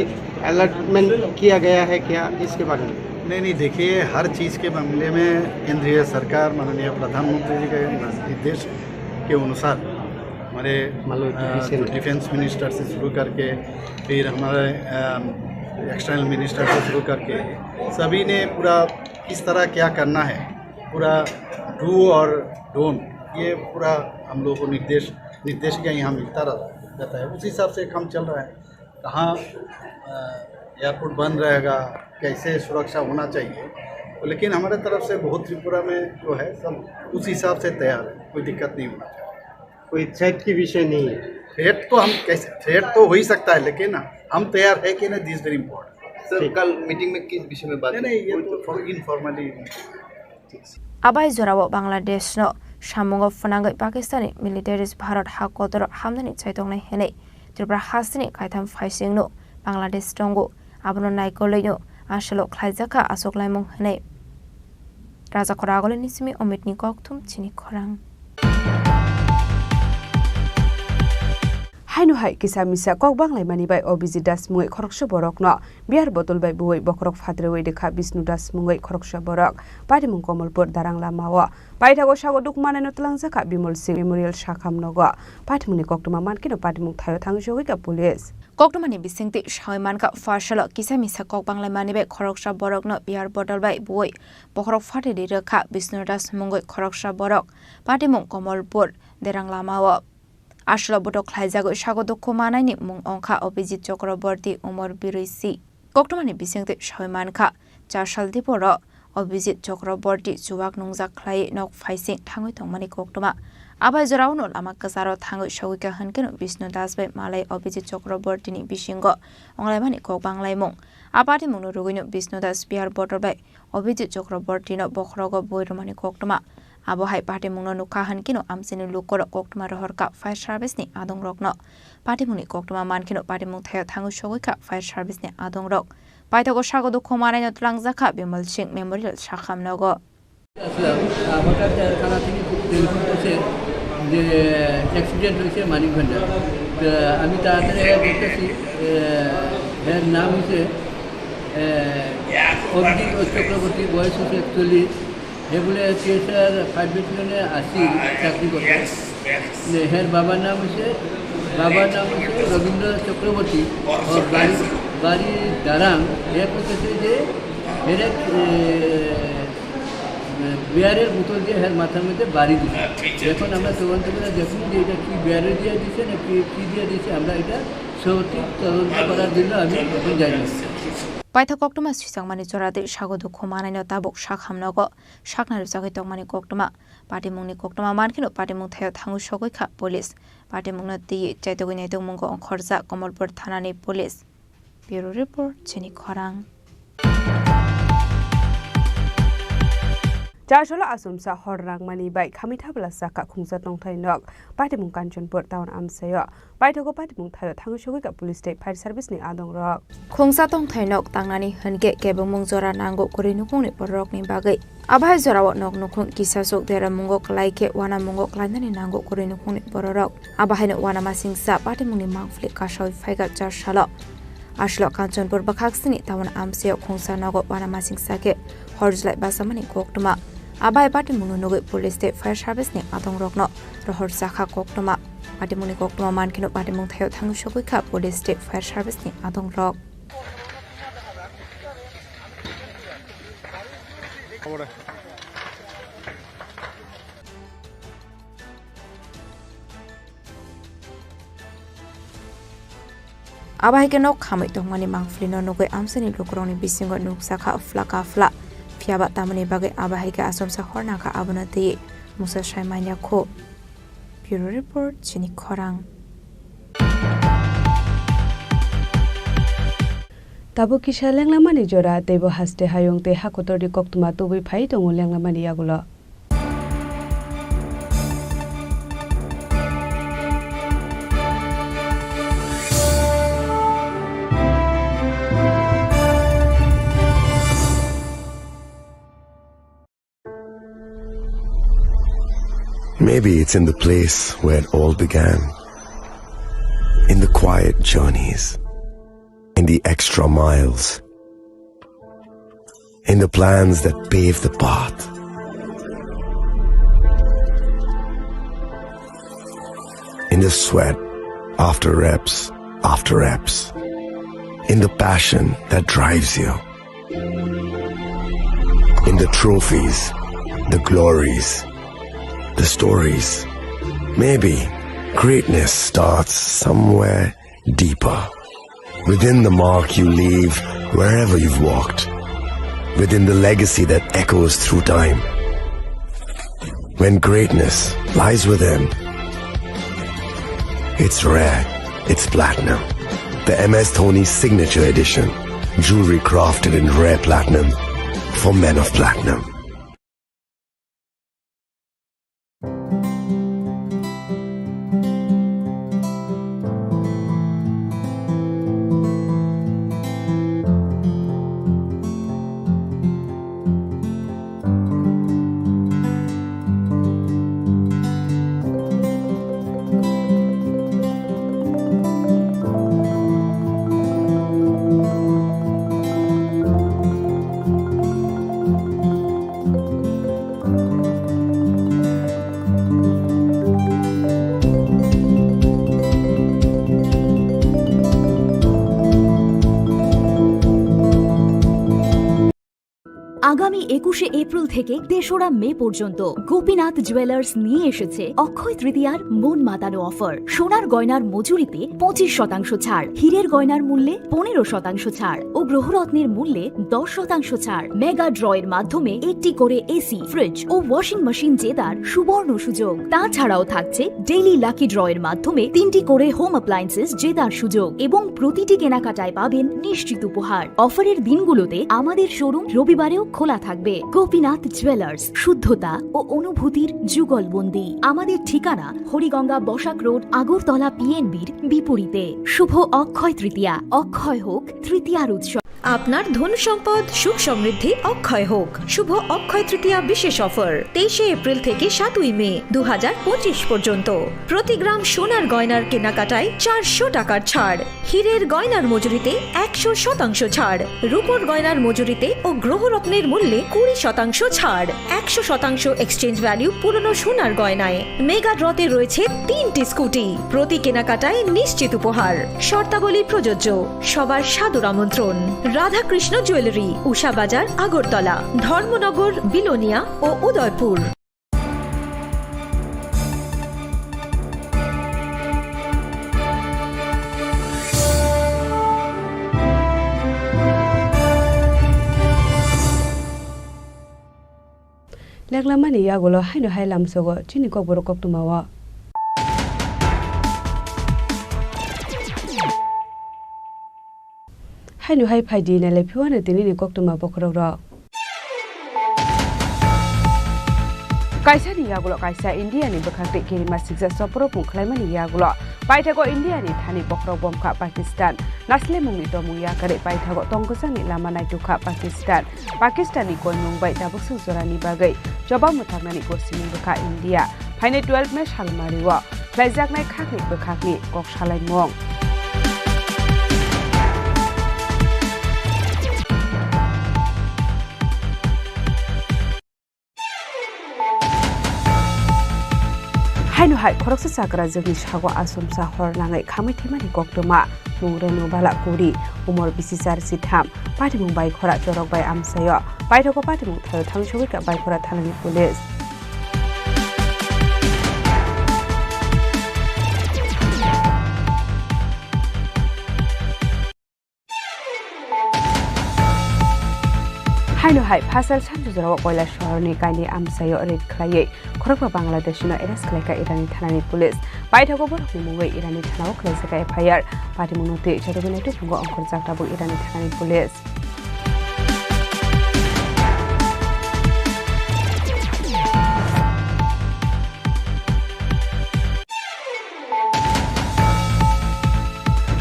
अलॉटमेंट किया गया है क्या, इसके बारे में? नहीं नहीं, देखिए, हर चीज़ के मामले में केंद्रीय सरकार माननीय प्रधानमंत्री जी के निर्देश के अनुसार हमारे माननीय अ, डिफेंस जो डिफेंस मिनिस्टर से शुरू करके फिर हमारे एक्सटर्नल मिनिस्टर से शुरू करके सभी ने पूरा किस तरह क्या करना है, पूरा डू और डोंट, ये पूरा हम लोगों को निर्देश निर्देशिका यहाँ मिलता रह- रहता है। उस हिसाब से काम चल रहा है। कहाँ एयरपोर्ट बंद रहेगा, कैसे सुरक्षा होना चाहिए, तो लेकिन हमारे तरफ से बहुत त्रिपुरा में जो है सब उस हिसाब से तैयार है, कोई दिक्कत नहीं होना चाहिए। कोई थ्रेट की विषय नहीं है। थ्रेट तो हम कैसे, थ्रेट तो हो ही सकता है, लेकिन हम तैयार है कि नहीं, दिस वेरी इंपॉर्टेंट। सर, कल मीटिंग में किस विषय में बात नहीं हुई? नहीं, ये तो informally. Abai jorao Bangladeshno samungo phwnangwi Pakistani militaries Bharat ha kotoro hamnani chaitongnai hwnwi Tripura hasteni kaitham phaisingno Bangladesh tongo, abono naikolwino aswlok khlaijakha achuklaimung hwnwi. Raja Khoragolini simi Omitni kokthum chini khorang. Haino hai kisa misa kok banglaimani bai Obijit Das mungwi khoroksa borokno beer bottle bai buwi bokhorok phatrewi rwkha Bishnu Das mungwi khoroksa borok. Patimung Komolpur darang lamao paithago sago dukhu manaino twlangjakha Bimol Singh Memorial Sakham nogo. Patimungni koktwma mankhe no patimung thaio thangwi sogwikha police. Koktwmani bisingtwi sawi mankha, pharsalo kisa misa kok banglaimani bai khoroksa borokno beer bottle bai buwi bokhorok phatrewi rwkha Bishnu Das mungwi khoroksa borok. Patimung Komolpur derang lamao. Aswlok botok khlaijagwi sago dukhu manaini mung wngkha Abhijit Chakraborty, umor birwi si. Koktwmani bisingtwi sawi mankha, char sal diporo Abhijit Chakraborty chuwak nungjak khlaiwi nok phaising thangwi tongmani koktwma. Abai jorao no lama kwcharo thangwi sogwikha hwnkhe no Bishnu Das bai malai Abhijit Chakraborty ni bisingo wnglaimani kok banglaimung. A patimungno rwgwino Bishnu Das beer bottle bai Abhijit Chakraborty no bokhorogo bui rwmani koktwma. Abo hai patimungno nukha hwnkhe no amchaini lukorok koktwma rohorkha fire service ni adongrokno. Patimungni koktwma mankheno patimung thaio thangwi sogwikha fire service ni adongrok. Paithago sago dukhu manaino twlangjakha Bimal Singh Memorial Sakham nogo. আসলাম। আহ, হঠাৎ, আহ, থানা থেকে খুব টেলিফোন করছে যে অ্যাক্সিডেন্ট হয়েছে মানিক ভান্ডার। তো আমি তাড়াতাড়ি এসে দেখতেছি, আহ, এর নাম হচ্ছে, আহ, অভিজিৎ চক্রবর্তী, বয়স হচ্ছে একচল্লিশ। এ বলে টিএসআর ফাইভ ব্যাটালিয়নে আসি চাকরি করতে। যে এর বাবার নাম হচ্ছে, বাবার নাম হচ্ছে রবীন্দ্র চক্রবর্তী। ও বাড়ি, বাড়ি দারাং। এ বলতেছে যে এর এক, এ, বিয়ারের বোতল দিয়ে এর মাথার মধ্যে বাড়ি দিছে। এখন আমরা তদন্ত করে দেখুন যে এটা কি বিয়ারে দিয়ে দিছে না কি, কি দিয়ে দিছে, আমরা এটা সঠিক তদন্ত করার জন্য আমি এখন যাই না। Paithak koktwma swichangmani chora tei sago dukhu manaino tabuk sakham nogo sakna rwchagwi tongmani koktwma. Patimungni koktwma mankheno patimung thaio thangwi sogwi kha police. Patimungno twiwi chaitogwi naitokmungo ongkhorjak Komolpur thanani police. Bureau Report, Chini Khorang. Charsalo asumsa hor rangmani bai khamitha bwla sakha khungsa tongthai nok. Patimung Kanchanpur town amsaio. Paithago patimung thaio thangwi sogwi kha police tei fire service ni adongrok. Khungsa tongthai nok tangnani hwnkhe kebengmung jora nango kwrwi nukhungni bororokni bagwi. Abo hai jorao nok nukhung kisa sok deramungo kwlai khe uanamungo kwlainani nango kwrwi nukhungni bororok. Abo haino uanamasingcha patimungni mangpili kasaui phaikha char salo. Aswlok Kanchanpur bwkhaksini town amchaio khungsa nogo uanamasingcha khe hor jlai bachamani koktwma. Abo hai patimungno nugwi police tei fire service ni adongrokno rohor chakha koktwma. Patimungni koktwma mankheno patimung thaio thangwi sogwi kha police tei fire service ni adongrok. Abo hai khe nok khamwi tongmani mangpili no nugwi amchaini lukurokni bisingo nuksa kha phla ka phla. Phiya ba tamoni bagwi abo hai khe achomsa hor nangkha abono twiwi mungsa sai manya kho. Bureau Report, chini khorang. Tabuk kisa lenglamani jora, teibo haste hayung tei ha kotorni koktwma tubui phai tongo lenglamani yagulo. Maybe it's in the place where it all began. In the quiet journeys. In the extra miles. In the plans that pave the path. In the sweat after reps after reps. In the passion that drives you. In the trophies, the glories, the stories. Maybe greatness starts somewhere deeper. Within the mark you leave wherever you've walked. Within the legacy that echoes through time. When greatness lies within, it's rare, it's platinum. The M S Dhoni Signature Edition. Jewelry crafted in rare platinum for men of platinum. আগামী একুশে এপ্রিল থেকে তেসরা মে পর্যন্ত গোপীনাথ জুয়েলার্স নিয়ে এসেছে অক্ষয় তৃতীয়ার মন মাতানো অফার। সোনার গয়নার মজুরিতে পঁচিশ শতাংশ ছাড়, হীরের গয়নার মূল্যে পনেরো শতাংশ ছাড় ও গ্রহরত্নের মূল্যে দশ শতাংশ ছাড়। মেগা ড্রয়ের মাধ্যমে একটি করে এসি, ফ্রিজ ও ওয়াশিং মেশিন জেতার সুবর্ণ সুযোগ। তাছাড়াও থাকছে ডেইলি লাকি ড্রয়ের মাধ্যমে তিনটি করে হোম অ্যাপ্লায়েন্সেস জেতার সুযোগ এবং প্রতিটি কেনাকাটায় পাবেন নিশ্চিত উপহার। অফারের দিনগুলোতে আমাদের শোরুম রবিবারেও খোলা থাকবে। গোপীনাথ জুয়েলার্স, শুদ্ধতা ও অনুভূতির যুগলবন্দি। আমাদের ঠিকানা হরিগঙ্গা বসাক রোড, আগরতলা পিএনবির বিপরীতে। শুভ অক্ষয় তৃতীয়া, অক্ষয় হোক তৃতীয়ার উৎসব। আপনার ধন সম্পদ সুখ সমৃদ্ধি অক্ষয় হোক। শুভ অক্ষয় তৃতীয়া বিশেষ অফার, তেইশে এপ্রিল থেকে সাতই মে দু হাজার পঁচিশ পর্যন্ত। প্রতি গ্রাম সোনার গয়নার কেনাকাটায় চারশো টাকার ছাড়, হীরের গয়নার মজুরিতে একশো শতাংশ ছাড়, রূপোর গয়নার মজুরিতে ও গ্রহরত্নের মূল্যে কুড়ি শতাংশ ছাড়, একশো শতাংশ এক্সচেঞ্জ ভ্যালু পুরনো সোনার গয়নায়। মেগা ড্রতে রয়েছে তিনটি স্কুটি, প্রতি কেনাকাটায় নিশ্চিত উপহার। শর্তাবলী প্রযোজ্য। সবার সাদর আমন্ত্রণ। রাধাকৃষ্ণ জুয়েলারি, উষা বাজার, আগরতলা, ধর্মনগর, বিলোনিয়া ও Udaipur. Leklamani yagulo haino hai lamsogo chini kokborok koktwmao. Haino hai phaidi nailai phiwano tinini koktwma bokhorokrok. Kaisani yagulo kaisa Indiani bwkhak tei kirima siksa soprobung khlaimani yagulo paithago Indiani thani bokhorok bomkha Pakistan. Naslemungni tomung yakarwi paithago tongkwchangni lama naitukha Pakistan. Pakistanni koimung bai tabuk swk jorani bagwi chobam mwthaknani gosimung bwkha India. Phainai twelve May salmario khlaijaknai khakni bwkhakni kok salaimung. Haino hai khoroksa chakrajwkni sago achomsa hor nangwi khamwi thwimani koktwma, mung Renu Bala kuri, umor bisi char si tham, patimung bai khora chorok bai amchaio, paithago patimung thaio thangwi sogwi kha bai khora thanani police. Hai phasal sanjujorao Koilashahar ni kaini amchaio raid khlaiwi khorokba Bangladeshi no arrest khlaikha Irani thanani police. Paithago borokni mungwi Irani thanao khlaijak F I R. Patimungno twi chadogwi naituk phungo ongkhorjak tabuk Irani thanani police.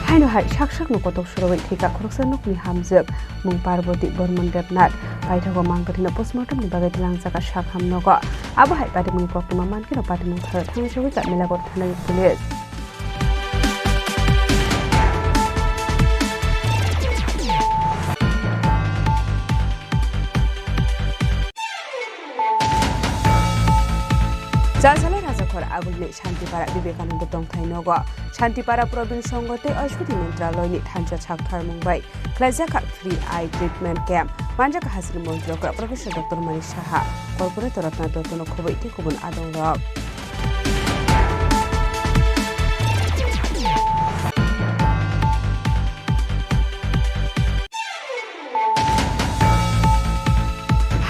Haino hai sak sakno kotok sorowi thwikha khoroksa nokni hamjwk mung Parboti Bormon Debnath. Paithago mangkwthwino postmortem ni bagwi twlangjakha sak ham nogo. Abo hai patimungni koktwma mankhe no patimung thaio thangwi sogwi kha Melagot thanani police. Chasalo Rajakhor Agulni Shantipara Vivekananda Tongthai Nogo, Shantipara Probin Songho tei Ashwati Mantraloyni thansa sakthar mung bai khlaijak kha free eye treatment camp. Manjak Hasri Montri Okra Professor Doctor Mani Saha, Corporator Ratna Dottono khobwi tei kubun adongrok.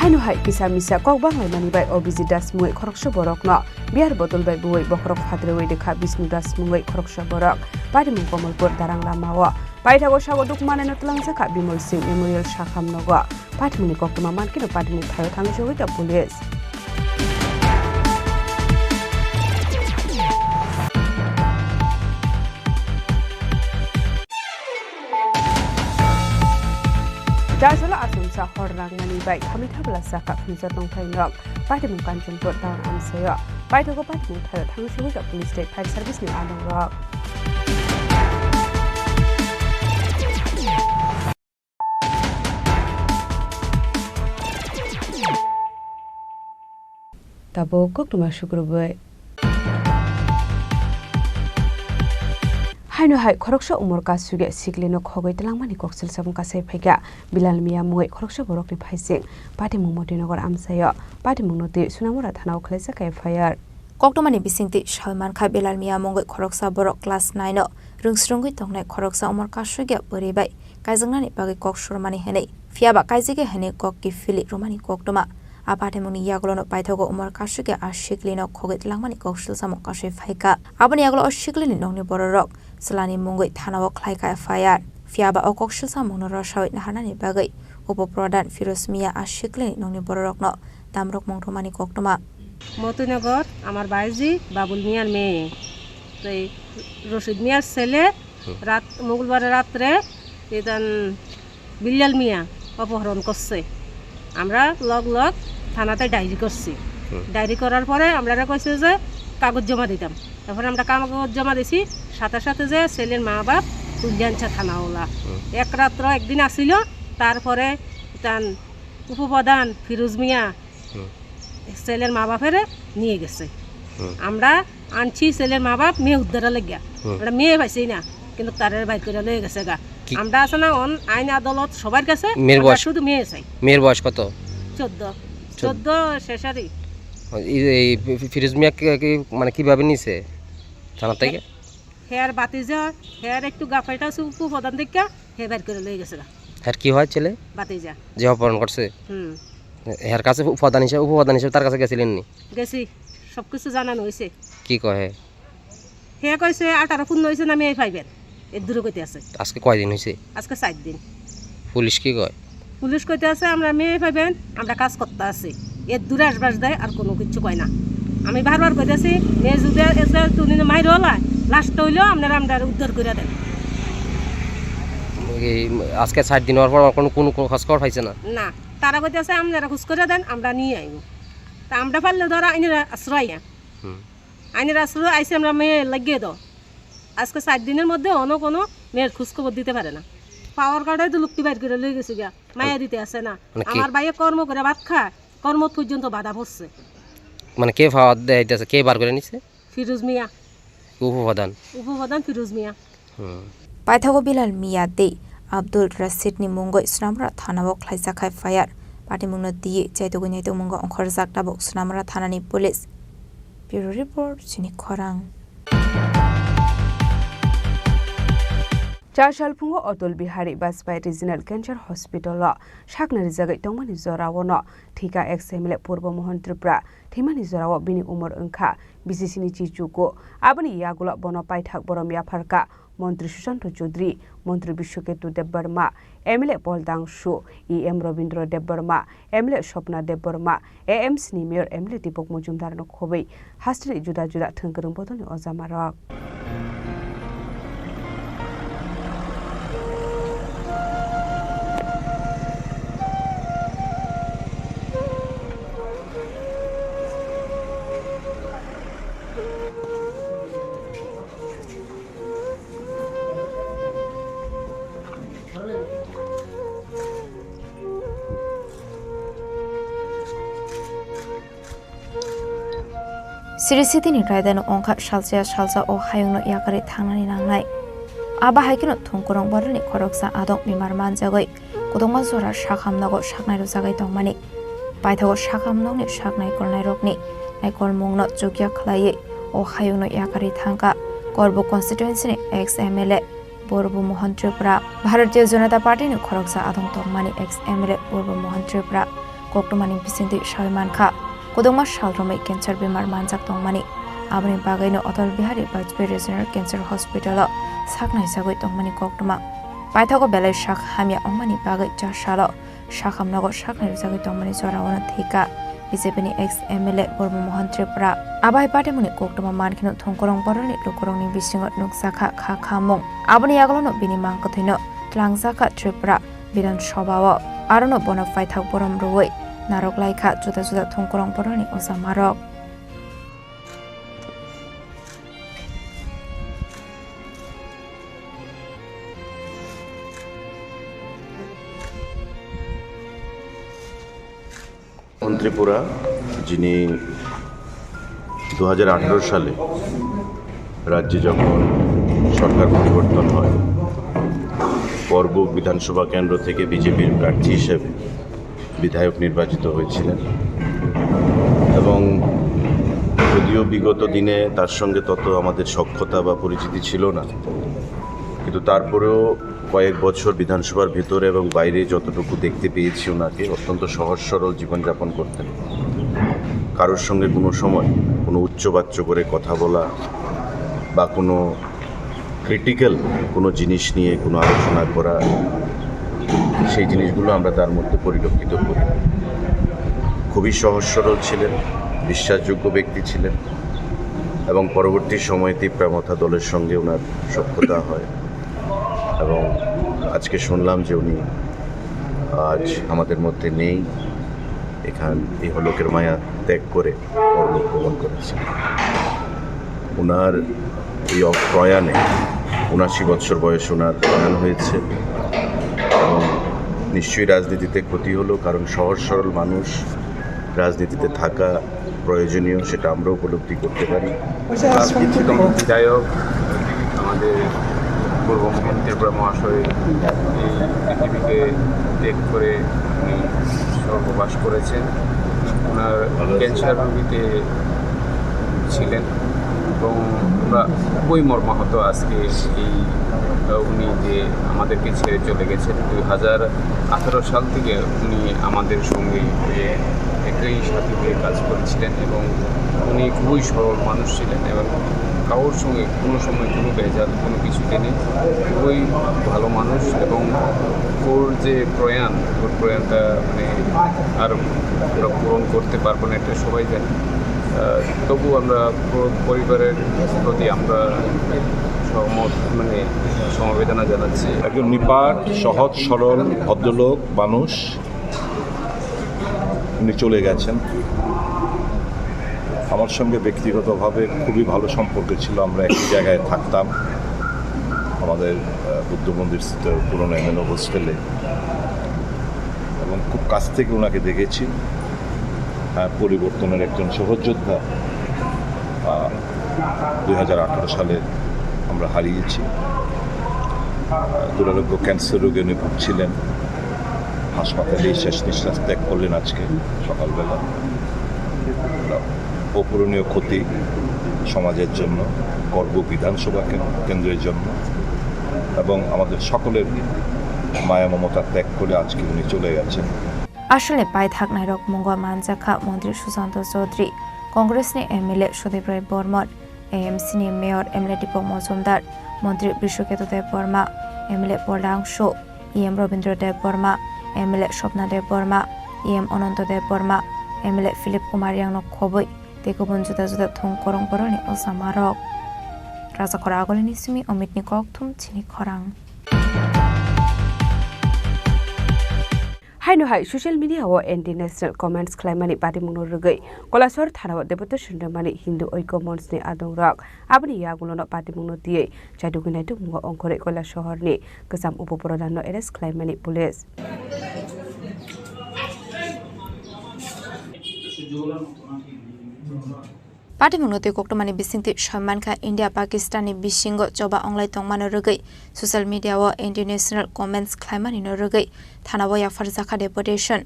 Haino hai kisa misa kok banglaimani bai Abhijit Das mungwi khoroksa borokno beer bottle bai buwi bokhorok phatrewi rwkha Bishnu Das mungwi khoroksa borok. Patimung Komolpur Darang lamao. Paithago sago dukmanaino twlangjakha Bimal Singh Memorial Sakham nogo. Patimungni koktwma mankhe no patimung thaio thangwi sogwi kha police. Chasalo achomsa hor rangmani bai khamwi thabla sakha phunsa tongthai nok. Patimung Kanchanpur town amchaio. Paithago patimung thaio thangwi sogwi kha police tei fire service ni adongrok. Tabuk koktwma sukrubwi. Haino hai khoroksa umor kasugya siklino khogwi twlangmani koksil samung kasai phaikha. Bilal Miya mungwi khoroksa borokni phaising Patimung Motinagar amchaio. Patimungno twi Sunamura thanao khlaijak F I R. Koktwmani bisingtwi soi mankha Bilal Miya mungwi khoroksa borok class nine o rwngsrwngwi tongnai khoroksa umor kasugya bwrwi bai kaijaknani bagwi kok surmani hwnwi, phiya ba kaijagya hwnwi kok kiphilwi rwmani koktwma. A patimungni yagulono paithago umor kasugya a siklino khogwi twlangmani koksil samung kasui phaikha. Aboni yagulo o siklini nokni bororok chwlani mungwi thanao khlaikha F I R. Phiya ba o koksil samungno rwsaui naharnani bagwi Upo Pradhan Firoz Miya a siklini nokni bororokno tamrok mung rwmani koktwma. Motinagar, আমার ভাইজি বাবুল মিয়ার মেয়ে। তো এই রশিদ মিয়ার ছেলে হুম। রাত, মঙ্গলবার রাত্রে এদান বিল্লাল মিয়া অপহরণ করছে। আমরা লগ লগ থানাতে ডায়েরি করছি। হুম। ডায়েরি করার পরে আমরা কইছে যে কাগজ জমা দিতাম। তারপরে আমরা কাগজ জমা দিছি, সাথে সাথে যে ছেলের মা বাপ তুলে আনছে থানাওয়ালা। হুম। এক রাত্র একদিন আসিল, তারপরে তান উপপ্রধান ফিরোজ মিয়া হুম। ছেলের মা বাপেরে নিয়ে গেছে। হুম। আমরা আনছি ছেলের মা বাপ মেয়ে উদ্ধারের লাগিয়া। হুম। আমরা মেয়ে পাইছি না, কিন্তু তারে বাইর করে লয়ে গেছে গা। কি? আমরা আছে না অন আইন আদালত সবার কাছে, মেয়ের আমরা বয়স? শুধু মেয়ে চাই। মেয়ের বয়স কত? চোদ্দ। চোদ্দ। চোদ্দ শেষারি। এই, এই ফি-, ফিরোজ মিয়া কি, কি, মানে কিভাবে নিছে থানা থেকে? হে-, হেয়ার বাতিজা, হেয়ার একটু গাফাইটা আছে উপপ্রধান দেখা, হে বাইর করে লয়ে গেছে গা। হের কি হয় ছেলে? বাতিজা। যে অপহরণ করছে? হুম। হের কাছে উপাদান হিসেবে, উপপ্রধান হিসেবে তার কাছে গেছিলেন নি? গেছি, সবকিছু জানানো হয়েছে। কি কয় হে? হে কইছে আঠারো পূর্ণ হয়েছে না মেয়ে পাইবেন, এর দূরে কইতে আছে। আজকে কয়দিন হয়েছে? আজকে চার দিন। পুলিশ কি কয়? পুলিশ কইতে আছে আমরা মেয়ে পাইবেন, আমরা কাজ করতে আছি, এর দূরে আসবাস দেয় আর কোনো কিছু কয় না। আমি বারবার কইতেছি মেয়ে যদি এসে তুমি মাইর হলা, লাস্ট হইলেও আপনারা আমরা উদ্ধার করে দেন। এই আজকে চার দিন হওয়ার পর কোনো, কোনো, কোনো খোঁজ খবর পাইছে না? না, তারা কইতেছে আপনারা খোঁজ করে দেন, আমরা নিয়ে আইব। তা আমরা পারলে ধরো আইনের আশ্রয় না। হুম। আইনের আশ্রয় আইসে আমরা মেয়ে লাগিয়ে দাও। আজকে চার দিনের মধ্যে অন্য কোনো মেয়ের খোঁজ খবর দিতে পারে না। পাওয়ার কার্ডে তো লুকটি বাইর করে লয়ে গেছে গিয়া, মায়া দিতে আসে না। মানে কি? আমার ভাইয়ে কর্ম করে ভাত খায়, কর্ম পর্যন্ত বাধা পড়ছে। মানে কে পাওয়ার দেয় দিতেছে, কে বার করে নিছে? ফিরোজ মিয়া। উপপ্রধান। উপপ্রধান ফিরোজ মিয়া। Hmm. Paithago Bilal Miya tei Abdul Rashid ni mungwi Sunamura thanao khlaijak hai F I R. Patimungno twiwi chaitugwi naitukmungo ongkhorjak tabuk Sunamura thanani police. Bureau Report, Chini Khorang. Tasalphungo Atal Bihari Vajpayee Regional Cancer Hospital o sakna rijagwi tongmani jorao no thwikha ex M L A Purbo Mohan Tripura. Thwimani jorao bini umor wngkha bisi sni chichugo. Aboni yagulo bono paithak borom yapharkha Montri Sushanta Chowdhury, Montri Biswaketu Debbarma, M L A Paul Dangsu, E M Rabindra Debbarma, M L A Swapna Debbarma, A M C ni Mayor M L A Deepak Majumdar no khobwi hasteni juda juda thwngkwrwng bodolni ojamarok. Siri Sitini raidano wngkha salsa salsa o hayungno yakarwi thangnani nangnai. Abo hai kheno thongkorong borokni khoroksa adong bemar manjagwi kwdwngma jora sakham nogo saknai rwjagwi tongmani. Paithago sakham nokni sak naikolnairokni naikolmungno chukya khlaiwi o hayungno yakarwi thangkha Korbu constituency-ni ex M L A Purbo Mohan Tripura. Bharatiya Janata Party-ni khoroksa adong tongmani ex M L A Purbo Mohan Tripura koktwmani bisingtwi sawi mankha, kwdwngma sal romwi cancer bemar manjak tongmani. Aboni bagwino Atal Bihari Vajpayee Regional Cancer Hospital-o sak naisagwi tongmani koktwma. Paithago belai sak hamya wngmani bagwi cha salo sakham nogo saknai rwjagwi tongmani jorao no thwikha B J P ni ex M L A Purbo Mohan Tripura. Abo hai patimungni koktwma mankheno thongkorong borokni lukurokni bisingo nukjakha kha khamung. Aboni yagulono bini mang kwthwino twlangjakha Tripura Bidhan Sabha-o. Arono bono paithak borom rwui narwk laikha juda juda thongkorong borokni ojamarok. মন্ত্রী ত্রিপুরা, যিনি দু হাজার আঠারো সালে রাজ্যে যখন সরকার পরিবর্তন হয়, করবুক বিধানসভা কেন্দ্র থেকে বিজেপির প্রার্থী হিসেবে বিধায়ক নির্বাচিত হয়েছিলেন। এবং যদিও বিগত দিনে তার সঙ্গে তত আমাদের সখ্যতা বা পরিচিতি ছিল না, কিন্তু তারপরেও কয়েক বছর বিধানসভার ভেতরে এবং বাইরে যতটুকু দেখতে পেয়েছি ওনাকে, অত্যন্ত সহজ সরল জীবনযাপন করতেন। কারোর সঙ্গে কোনো সময় কোনো উচ্চবাচ্য করে কথা বলা বা কোনো ক্রিটিক্যাল কোনো জিনিস নিয়ে কোনো আলোচনা করা, সেই জিনিসগুলো আমরা তার মধ্যে পরিলক্ষিত করি। খুবই সহজ সরল ছিলেন, বিশ্বাসযোগ্য ব্যক্তি ছিলেন এবং পরবর্তী সময়ে তিপ্রা মথা দলের সঙ্গে ওনার সখ্যতা হয় এবং আজকে শুনলাম যে উনি আজ আমাদের মধ্যে নেই, এখান ইহলোকের মায়া ত্যাগ করে পরলোক গমন করেছেন। ওনার এই অ-, প্রয়াণে, উনাশি বছর বয়সে ওনার প্রয়াণ হয়েছে এবং নিশ্চয়ই রাজনীতিতে ক্ষতি হলো, কারণ সহজ সরল মানুষ রাজনীতিতে থাকা প্রয়োজনীয়, সেটা আমরা উপলব্ধি করতে পারি। রাজনীতির বিধায়ক আমাদের পূর্ব মুখ্যমন্ত্রী ত্রিপুরা মহাশয় এই পৃথিবীকে ত্যাগ করে উনি স্বর্গবাস করেছেন। ওনার ক্যান্সার রোগীতে ছিলেন এবং আমরা খুবই মর্মাহত আজকে এই, আহ, উনি যে আমাদেরকে ছেড়ে চলে গেছেন। দুই হাজার আঠারো সাল থেকে উনি আমাদের সঙ্গে হয়ে একই সাথে হয়ে কাজ করেছিলেন এবং উনি খুবই সরল মানুষ ছিলেন এবং কারোর সঙ্গে কোনো সময় কোনো ভেজাল, কোনো কিছুতে নেই। খুবই ভালো মানুষ এবং ওর যে প্রয়াণ, ওর প্রয়াণটা মানে আর আমরা পূরণ করতে পারবো না, এটা সবাই জানি। আহ, তবু আমরা পুরো পরিবারের প্রতি আমরা সহমত, মানে, সমবেদনা জানাচ্ছি। একজন নিপাট, সহজ সরল ভদ্রলোক মানুষ, উনি চলে গেছেন। আমার সঙ্গে ব্যক্তিগতভাবে খুবই ভালো সম্পর্ক ছিল, আমরা একই জায়গায় থাকতাম, আমাদের, আহ, বুদ্ধ মন্দিরস্থিত পুরনো এম এন ও হোস্টেলে, এবং খুব কাছ থেকে ওনাকে দেখেছি। আহ, পরিবর্তনের একজন সহযোদ্ধা, আহ, দুই হাজার আঠারো সালে আমরা হারিয়েছি। আহ, দুরারোগ্য ক্যান্সার রোগে উনি ভুগছিলেন, হাসপাতালেই শেষ নিঃশ্বাস ত্যাগ করলেন আজকে সকালবেলা। অপূরণীয় ক্ষতি সমাজের জন্য, করবুক বিধানসভা কেন-, কেন্দ্রের জন্য। এবং আমাদের সকলের মায়া মমতা ত্যাগ করে আজকে উনি চলে গেছেন। Aswkni paithak nairok mungo manjakha Montri Susanto Chaudhary, Congressni M L A Sudip Roy Bormon, A M Cni Mayor M L A Deepak Mojumdar, Montri Brishoketu Debbarma, M L A Polda Angsu, E M Robindra Debbarma, M L A Swapna Debbarma, E M Ananta Debbarma, M L A Philip Kumar Reangno khobwi tei kubun juda juda thong kwrwng bororokni ojamarok. Rajakhor Agulini simi Omitni kokthum chini khorang. Haino hai social media o anti-national comments khlaimani patimungno rwgwi Koilashahar thanao deputation rwmani Hindu Oikyo Monchni adongrok aboni yagulono patimungno twiwi chaidugwi naidugmungo ongkhorwi Koilashahar ni kwcham upo pradhan no arrest khlaimani police. Patimungno twi koktwmani bisingtwi soi mankha India Pakistanni bisingo choba onglai tongmano rwgwi social media o anti-national comments khlaimanino rwgwi thanao yapharjakha deputation.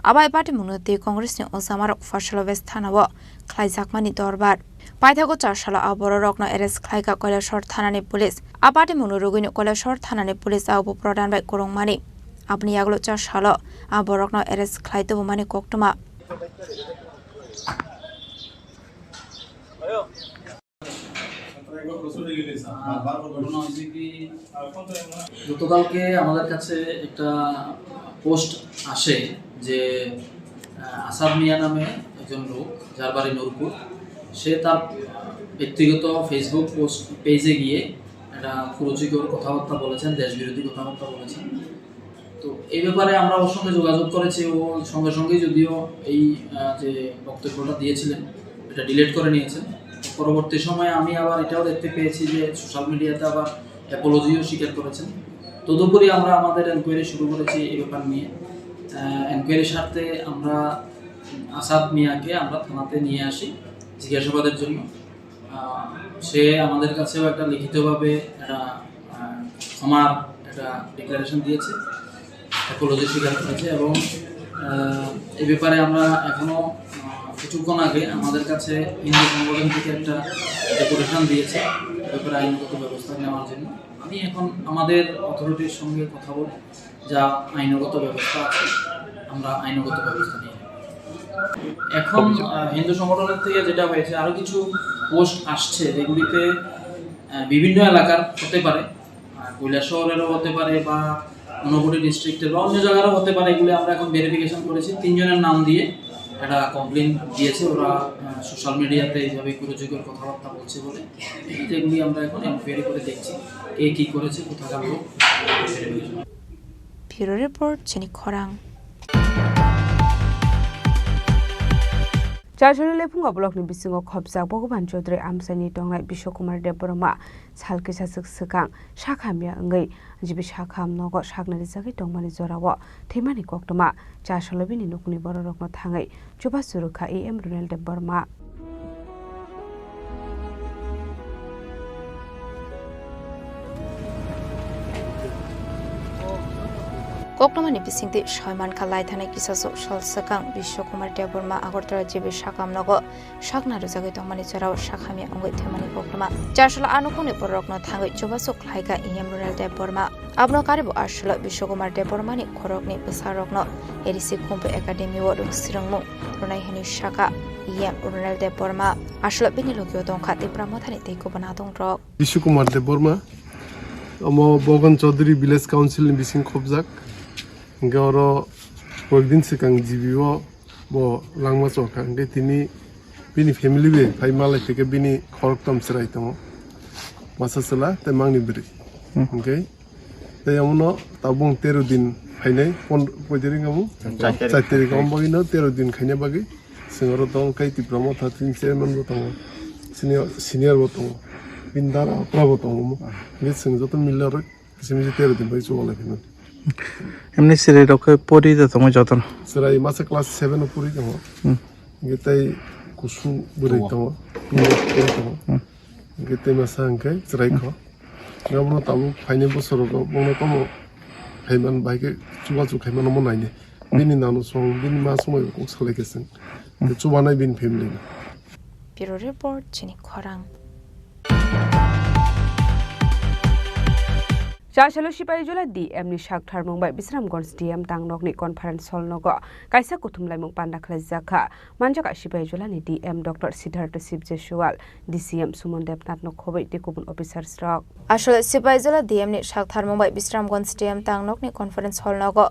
Abai patimungno twi Congressni ojamarok Faisal West thanao khlaijakmani dorbar. Paithago char salo a bororokno arrest khlaikha Koilashahar thanani police. A patimungno rwgwino Koilashahar thanani police a upo pradhan bai kwrwngmani. Aboni yagulo char salo a borokno arrest khlai tubumani koktwma. গতকালকে আমাদের কাছে একটা পোস্ট আসে যে, আহ, আসাদ মিয়া নামে একজন লোক, যার বাড়ি নূরপুর, সে তার ব্যক্তিগত Facebook পোস্ট পেজে গিয়ে একটা কুরুচিকর কথাবার্তা বলেছেন, দেশবিরোধী কথাবার্তা বলেছেন। তো এই ব্যাপারে আমরা ওর সঙ্গে যোগাযোগ করেছি। ও সঙ্গে সঙ্গেই যদিও এই, আহ, যে বক্তব্যটা দিয়েছিলেন, এটা ডিলিট করে নিয়েছেন। পরবর্তী সময়ে আমি আবার এটাও দেখতে পেয়েছি যে সোশ্যাল মিডিয়াতে আবার অ্যাপোলজিও স্বীকার করেছেন। তদুপরি আমরা আমাদের এনকোয়ারি শুরু করেছি এই ব্যাপার নিয়ে। আহ, এনকোয়ারির স্বার্থে আমরা আসাদ মিয়াকে আমরা থানাতে নিয়ে আসি জিজ্ঞাসাবাদের জন্য। আহ, সে আমাদের কাছেও একটা লিখিতভাবে একটা, আহ, ক্ষমার একটা ডিক্লারেশন দিয়েছে, অ্যাপোলজি স্বীকার করেছে এবং, আহ, এ ব্যাপারে আমরা এখনো, আহ, কিছুক্ষণ আগে আমাদের কাছে হিন্দু সংগঠন থেকে একটা ডেপুটেশন দিয়েছে এ ব্যাপারে আইনগত ব্যবস্থা নেওয়ার জন্য। আমি এখন আমাদের অথরিটির সঙ্গে কথা বলে যা আইনগত ব্যবস্থা আছে, আমরা আইনগত ব্যবস্থা নিয়ে নেব। এখন, অভিযোগ। আহ, হিন্দু সংগঠনের থেকে যেটা হয়েছে, আরও কিছু পোস্ট আসছে, যেগুলিতে, আহ, বিভিন্ন এলাকার হতে পারে, আহ, কৈলাসহরেরও হতে পারে বা ঊনকোটি ডিস্ট্রিক্টের বা অন্য জায়গারও হতে পারে। এগুলি আমরা এখন ভেরিফিকেশন করেছি, তিনজনের নাম দিয়ে একটা কমপ্লেন দিয়েছে ওরা, আহ, সোশ্যাল মিডিয়াতে এইভাবে কুরুচিকর কথাবার্তা বলছে বলে। এগুলি আমরা এখন এনকোয়ারি করে দেখছি, কে কী করেছে, কোথাকার লোক, verification. Bureau Report, chini khorang. Chasolo Lephugo blockni bisingo khopjak Bhagavan Chaudhary amchaini tongnai Biswakumar Debbarma sal kisa swk swkang sak hamya wngwi G B sakham nogo sakna rijagwi tongmani jorao thwimani koktwma. Chasolo bini nokni bororokno thangwi chubachu rwkha E M Runel Debbarma. Koktwmani bisingtwi soi mankha, lai thanai kisa sal swkang Biswakumar Debbarma Agartala G B sakham nogo sakna rwjagwi tongmani jorao sak hamya wngwi thwimani koktwma. Chasolo a nukhungni bororokno thangwi chubachu khlaikha E M Runel Debbarma. Abono karibo aswlo Biswakumar Debbarmani khoroknwi bwsarokno A D C Khumpu Academy o rwng swrwngmung rwnai hwnwi sakha E M Runel Debbarma. Aswlo bini logio tongkha Tipra Mothani tei kubun adongrok. Biswakumar Debbarma, omo Bhagan Chaudhary Village Council ni bising khopjak. Hwnkhe oro koyekdin swkang G B o bo langma chokha, hwnkhe tini bini family bai phai malai theke bini khoroktham chwrai tongo, masa chwla tei mangni bwrwi. Hmm. Hwnkhe tei omono tabuk tero din phainai, pon-, koi tarik abo? Char tarik. Char tarik, omo bagwino tero din khaina bagwi chwng oro tong khe Tipra Motha tini chairman bo tongo, senior, senior bo tongo, bini dara okra bo tongo omo. Hwnkhe chwng joto mili oro kisa misa tero din bai chubalai phaimani. Emni chwrai rok khe pori da tongo jotono? Chwrai masa class seven o pori tongo. Hmm. Hwnkhe tei kusung bwrwi tongo, pori tongo. Hmm. Hwnkhe tei masa hwnkhe chwrai kho. Hwnkhe abono tabuk phainai bosorogo bono tamo phaiman bai khe chubachu khaimano mo nainai. Hmm. Bini nano song, bini ma songbai kok salai khe chwng. Hmm. Chubanai bini family no. Bureau Report, chini khorang. Chasalo Sipaijala D M ni saktharmung bai Bisramganj D M tangnokni conference hall nogo kaisa kuthumlaimung panda khlaijak kha. Manjak a Sipaijala ni D M Doctor Siddhartha Sibjeswal, D C M Suman Debnath no khoboi tei kubun officers rok. Asole Sipaijala D M ni saktharmung bai Bisramganj D M tangnokni conference hall nogo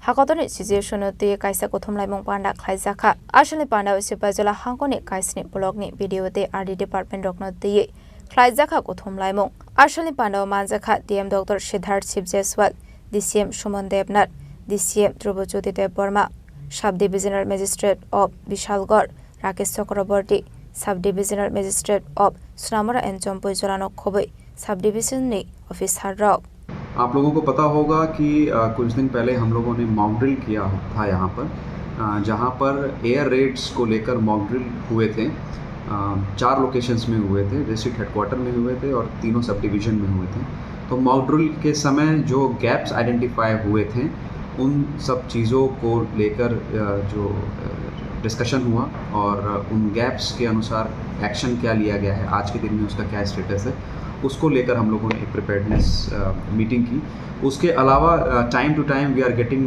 hakotorni situation no twi kaisa kuthumlaimung panda khlaijak kha. Asolni panda o Sipaijala hangkoni kaisni block ni B D O tei R D department rokno twiwi khlaijak kha kuthumlaimung. Asolni panda o manjak kha D M Doctor Siddharth Sibjeswal, D C M Suman Debnath, D C M Dhruba Jyoti Debbarma, Sub Divisional Magistrate of Bishalgarh Rakesh Chakraborty, Sub Divisional Magistrate of Sonamura and Jampui Jala no khoboi sub division ni officer rok. आप लोगों को पता होगा कि, अ, कुछ दिन पहले हम लोगों ने मॉक ड्रिल किया था यहाँ पर, अ, जहाँ पर एयर रेड्स को लेकर मॉक ड्रिल हुए थे। अ, चार लोकेशंस में हुए थे, डिस्ट्रिक्ट हेडक्वार्टर में हुए थे और तीनों सब डिवीजन में हुए थे। तो मॉक ड्रिल के समय जो गैप्स आइडेंटिफाई हुए थे, उन सब चीज़ों को लेकर, अ, जो, अ, डिस्कशन हुआ और उन गैप्स के अनुसार एक्शन क्या लिया गया है, आज के दिन में उसका क्या स्टेटस है, उसको लेकर हम लोगों ने एक प्रिपेयर्डनेस, अ, मीटिंग की। उसके अलावा, अ, time to time we are getting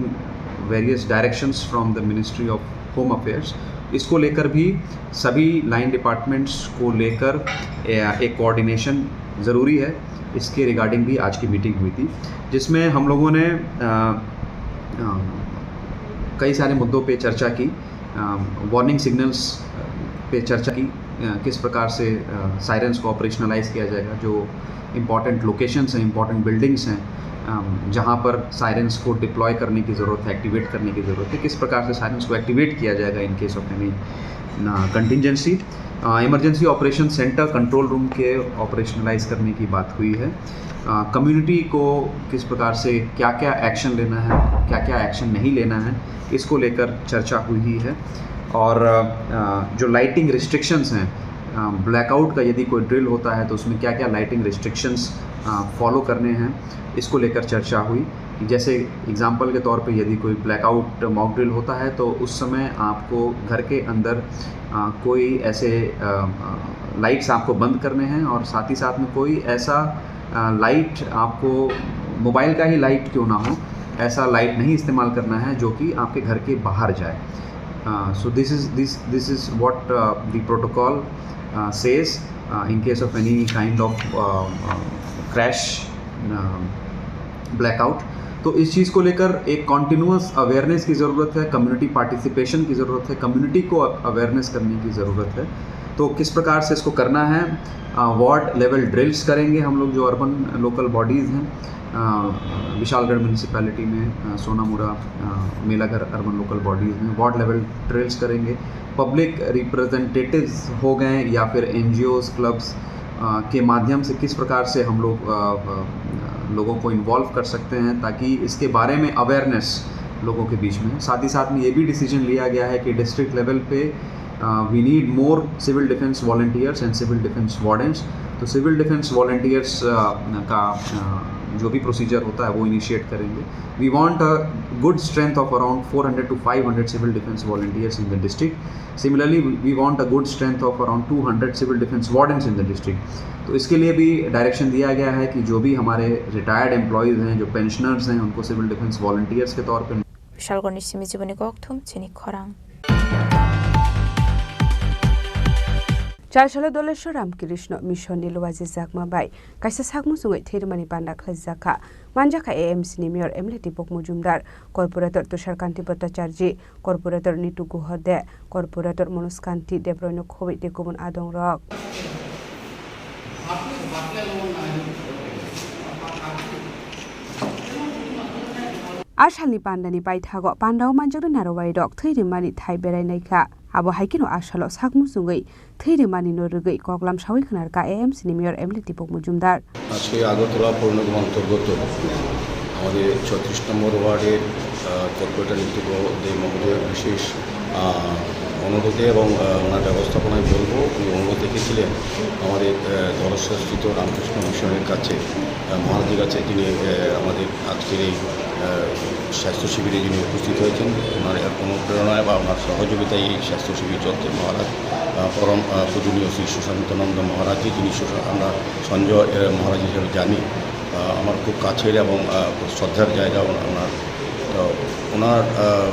various directions from the Ministry of Home Affairs। इसको लेकर भी सभी लाइन डिपार्टमेंट्स को लेकर, अ, एक कोऑर्डिनेशन ज़रूरी है, इसके रिगार्डिंग भी आज की मीटिंग हुई थी, जिसमें हम लोगों ने, अ, अ, कई सारे मुद्दों पे चर्चा की। अ, वार्निंग सिग्नल्स पे चर्चा की, अ, किस प्रकार से, अ, सायरन्स को ऑपरेशनलाइज किया जाएगा, जो इंपॉर्टेंट लोकेशंस हैं, इंपॉर्टेंट बिल्डिंग्स हैं, अम, जहाँ पर सायरन्स को डिप्लॉय करने की ज़रूरत है, एक्टिवेट करने की ज़रूरत है, किस प्रकार से सायरन्स को एक्टिवेट किया जाएगा in case of any, uh, contingency। Uh, emergency operation centre control room के ऑपरेशनलाइज करने की बात हुई है। अ, कम्युनिटी को किस प्रकार से क्या-क्या एक्शन लेना है, क्या-क्या एक्शन नहीं लेना है, इसको लेकर चर्चा हुई है। और, अ, जो लाइटिंग रिस्ट्रिक्शंस हैं, अ, ब्लैकआउट का यदि कोई ड्रिल होता है, तो उसमें क्या-क्या लाइटिंग रिस्ट्रिक्शंस, अ, फॉलो करने हैं, इसको लेकर चर्चा हुई। जैसे एग्जांपल के तौर पे, यदि कोई ब्लैकआउट मॉक ड्रिल होता है, तो उस समय आपको घर के अंदर, अ, कोई ऐसे, अ, अ, लाइट्स आपको बंद करने हैं और साथ ही साथ में कोई ऐसा, अ, लाइट आपको, मोबाइल का ही लाइट क्यों ना हो, ऐसा लाइट नहीं इस्तेमाल करना है जो कि आपके घर के बाहर जाए। Uh, so this is, this, this is what, uh, the protocol, uh, says, uh, in case of any kind of, uh, uh, crash, uh, blackout। तो इस चीज़ को लेकर एक कॉन्टिन्यूअस अवेयरनेस की ज़रूरत है, कम्युनिटी पार्टिसिपेशन की ज़रूरत है, कम्युनिटी को अवेयरनेस करने की ज़रूरत है। तो किस प्रकार से इसको करना है, अ, वार्ड लेवल ड्रिल्स करेंगे हम लोग, जो अर्बन लोकल बॉडीज़ हैं, अ, विशालगढ़ म्युनिसिपैलिटी में, अ, सोनामुरा, अ, मेलाघर अर्बन लोकल बॉडीज़ में वार्ड लेवल ड्रिल्स करेंगे। पब्लिक रिप्रेजेंटेटिव्स हो गए या फिर एनजीओज़, क्लब्स, अ, के माध्यम से किस प्रकार से हम लोग, अ, अ, लोगों को इन्वॉल्व कर सकते हैं, ताकि इसके बारे में अवेयरनेस लोगों के बीच में। साथ ही साथ में ये भी डिसीजन लिया गया है कि डिस्ट्रिक्ट लेवल पे, अ, we need more civil defence volunteers and civil defence wardens। तो सिविल डिफेंस वॉलंटियर्स, अ, का, अ, जो भी प्रोसीजर होता है, वो इनिशिएट करेंगे। We want a good strength of around four hundred to five hundred civil defence volunteers in the district। Similarly, we want a good strength of around two hundred civil defence wardens in the district। तो इसके लिए भी डायरेक्शन दिया गया है कि जो भी हमारे रिटायर्ड एम्प्लॉयज़ हैं, जो पेंशनर्स हैं, उनको सिविल डिफेंस वॉलंटियर्स के तौर पे। Bishalgarh ni simi jiboni kokthum chini khorang. Chasalo Doleshwar Ramkrishna Mission ni luaji jakma bai kaisa sakmung chungwi thwirwmani panda khlaijak kha. Manjakha A M C ni Mayor M L A Deepak Majumdar, Corporator Tushar Kanti Bhattacharjee, Corporator Nitu Guha de, Corporator Manoj Kanti Debroino khoboi tei kubun adongrok. A salni pandani paithago pandao manjaknai narwai rok thwi rimani thai berai naikha. Abo hai kheno a salo sakmung chungwi thwi rimani no rwgwi koklam sawi khwnar kha A M C ni Mayor M L A Deepak Majumdar. আজকে আগরতলা পৌর নিগম অন্তর্গত আমাদের ছত্রিশ নম্বর ওয়ার্ডের, আহ, কর্পোরেটর নিত্যপ্রভা দে মহোদয়ের বিশেষ, আহ, অনুরোধে এবং, আহ, ওনার ব্যবস্থাপনায় বলবো, উনি অনুরোধ রেখেছিলেন আমাদের, আহ, দলস্বস্থিত রামকৃষ্ণ মিশনের কাছে, আহ, মহারাজের কাছে তিনি, আহ, আমাদের আজকের এই, আহ, স্বাস্থ্য শিবিরে যিনি উপস্থিত হয়েছেন, ওনার এক অনুপ্রেরণায় বা ওনার সহযোগিতায় এই স্বাস্থ্য শিবির চলছে। মহারাজ, আহ, পরম, আহ, পূজনীয় শ্রী সুশান্তানন্দ মহারাজকে যিনি সুশা-, আমরা সঞ্জয়, আহ, মহারাজ হিসেবে জানি, আহ, আমার খুব কাছের এবং, আহ, খুব শ্রদ্ধার জায়গা ওনা-, ওনার। তো ওনার, আহ,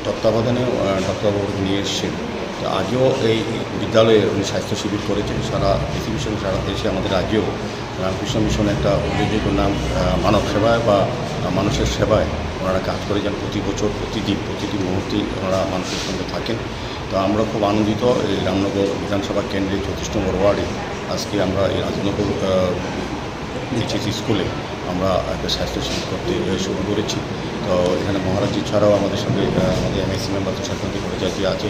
তত্ত্বাবধানে, আহ, ডক্টর বাবু নিয়ে এসেছেন। তো আজও এই বিদ্যালয়ে উনি স্বাস্থ্য শিবির করেছেন। সারা পৃথিবীর সঙ্গে সারা দেশে আমাদের রাজ্যেও রামকৃষ্ণ মিশন একটা উল্লেখযোগ্য নাম, আহ, মানব সেবায় বা, আহ, মানুষের সেবায় ওনারা কাজ করে যান। প্রতি বছর, প্রতিদিন, প্রতিটি মুহূর্তেই ওনারা মানুষের সঙ্গে থাকেন। তো আমরা খুব আনন্দিত, এই রামনগর বিধানসভা কেন্দ্রের চৌত্রিশ নম্বর ওয়ার্ডে আজকে আমরা এই রাজনগর, আহ, এইচএসসি স্কুলে আমরা একটা স্বাস্থ্য শিবির করতে, আহ, শুরু করেছি। তো এখানে মহারাজজি ছাড়াও আমাদের সঙ্গে, আহ, আমাদের এমএসসি মেম্বার তুষারকান্তি ভট্টাচার্য আছে,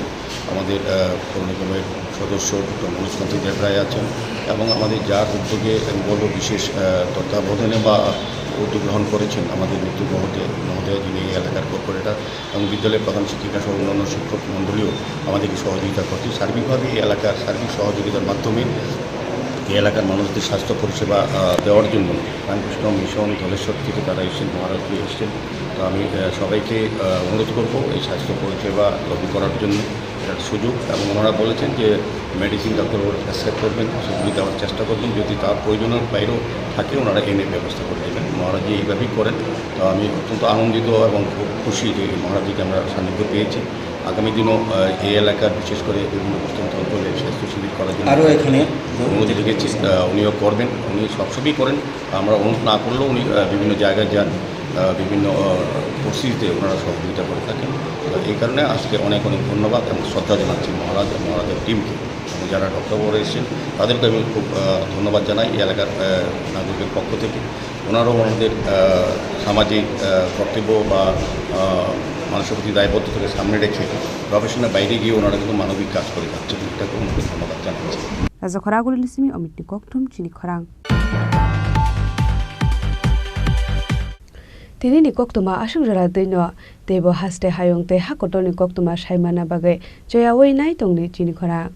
আমাদের, আহ, পৌর নিগমের সদস্য ডক্টর মনোজকান্তি দেবরায় আছেন এবং আমাদের যার উদ্যোগে আমি বলবো বিশেষ, আহ, তত্ত্বাবধানে বা উদ্যোগ গ্রহণ করেছেন আমাদের মৃত্যু মহোদয়, মহোদয় যিনি এই এলাকার কর্পোরেটর এবং বিদ্যালয়ের প্রধান শিক্ষিকা সহ অন্যান্য শিক্ষক মণ্ডলীও আমাদেরকে সহযোগিতা করছে। সার্বিকভাবে এই এলাকার সার্বিক সহযোগিতার মাধ্যমে এই এলাকার মানুষদের স্বাস্থ্য পরিষেবা, আহ, দেওয়ার জন্য রামকৃষ্ণ মিশন ধলেশ্বর থেকে তারা এসেছেন, মহারাজজি এসেছেন। তো আমি, আহ, সবাইকে, আহ, অনুরোধ করব এই স্বাস্থ্য পরিষেবা গ্রহণ করার জন্য। এটা একটা সুযোগ এবং ওনারা বলেছেন যে মেডিসিন ডাক্তারবাবু প্রেসক্রাইব করবেন, সেগুলি দেওয়ার চেষ্টা করবেন। যদি তার প্রয়োজনের বাইরেও থাকে, ওনারা এনে ব্যবস্থা করে দেবেন। মহারাজজি এইভাবেই করেন। তো আমি অত্যন্ত আনন্দিত এবং খুব খুশি যে এই মহারাজজিকে আমরা সান্নিধ্য পেয়েছি। আগামী দিনও, আহ, এই এলাকার বিশেষ করে বিভিন্ন প্রত্যন্ত অঞ্চলে স্বাস্থ্য শিবির করার জন্য আরও এখানে অনুরোধ রেখেছি। আহ, উনিও করবেন, উনি সবসময়ই করেন। আমরা অনুরোধ না করলেও উনি, আহ, বিভিন্ন জায়গায় যান, আহ, বিভিন্ন, আহ, পরিস্থিতিতে ওনারা সহযোগিতা করে থাকেন। তো এই কারণে আজকে অনেক অনেক ধন্যবাদ এবং শ্রদ্ধা জানাচ্ছি মহারাজ এবং মহারাজের টিমকে এবং যারা ডক্টর বাবু এসেছেন তাদেরকে আমি খুব, আহ, ধন্যবাদ জানাই এই এলাকার, আহ, নাগরিকের পক্ষ থেকে। ওনারাও ওনাদের, আহ, সামাজিক, আহ, কর্তব্য বা, আহ, মানুষের প্রতি দায়বদ্ধতাকে সামনে রেখে প্রফেশনের বাইরে গিয়ে ওনারা কিন্তু মানবিক কাজ করে যাচ্ছেন। এটাকে ওনাকে ধন্যবাদ জানাচ্ছি। Raja Khorang Gulini simi Amit ni Kokthum chini khorang. Tini ni koktwma aswk jora twi no, teibo haste hayung tei ha kotor ni koktwma sai manna bagwi choyaui nai tongdi chini khorang.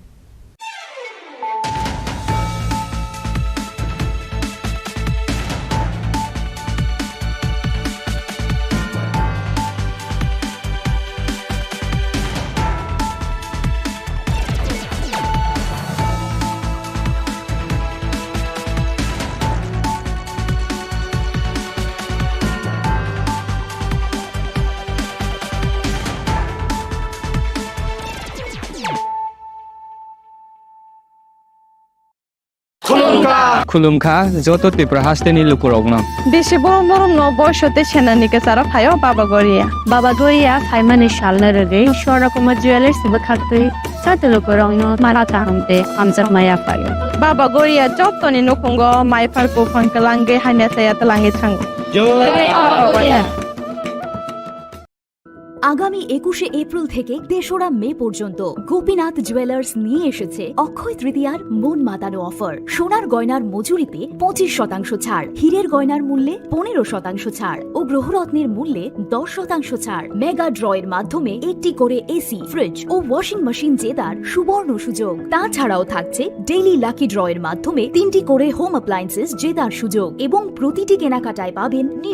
Khulumkha. Khulumkha joto Tripura hasteni lukurokno. Bisibo moromno boiso tei senani kwcharo phaio Baba Goria. Baba Goria phaimani salno rwgwi Swarna Kumar Jewellers bwkhaktwi joto lukurokno mara kaham tei hamjakma yaphaio. Baba Goria jotoni nukhungo maiphar buphang kwlangwi hamya chaya twlangwi thango. Jai Baba Goria. আগামী একুশে এপ্রিল থেকে তেসরা মে পর্যন্ত গোপীনাথ জুয়েলার্স নিয়ে এসেছে অক্ষয় তৃতীয়ার মন মাতানো অফার। সোনার গয়নার মজুরিতে পঁচিশ শতাংশ ছাড়, হীরের গয়নার মূল্যে পনেরো শতাংশ ছাড় ও গ্রহরত্নের মূল্যে দশ শতাংশ ছাড়। মেগা ড্রয়ের মাধ্যমে একটি করে এসি, ফ্রিজ ও ওয়াশিং মেশিন জেতার সুবর্ণ সুযোগ। তাছাড়াও থাকছে ডেইলি লাকি ড্রয়ের মাধ্যমে তিনটি করে হোম অ্যাপ্লায়েন্সেস জেতার সুযোগ এবং প্রতিটি কেনাকাটায় পাবেন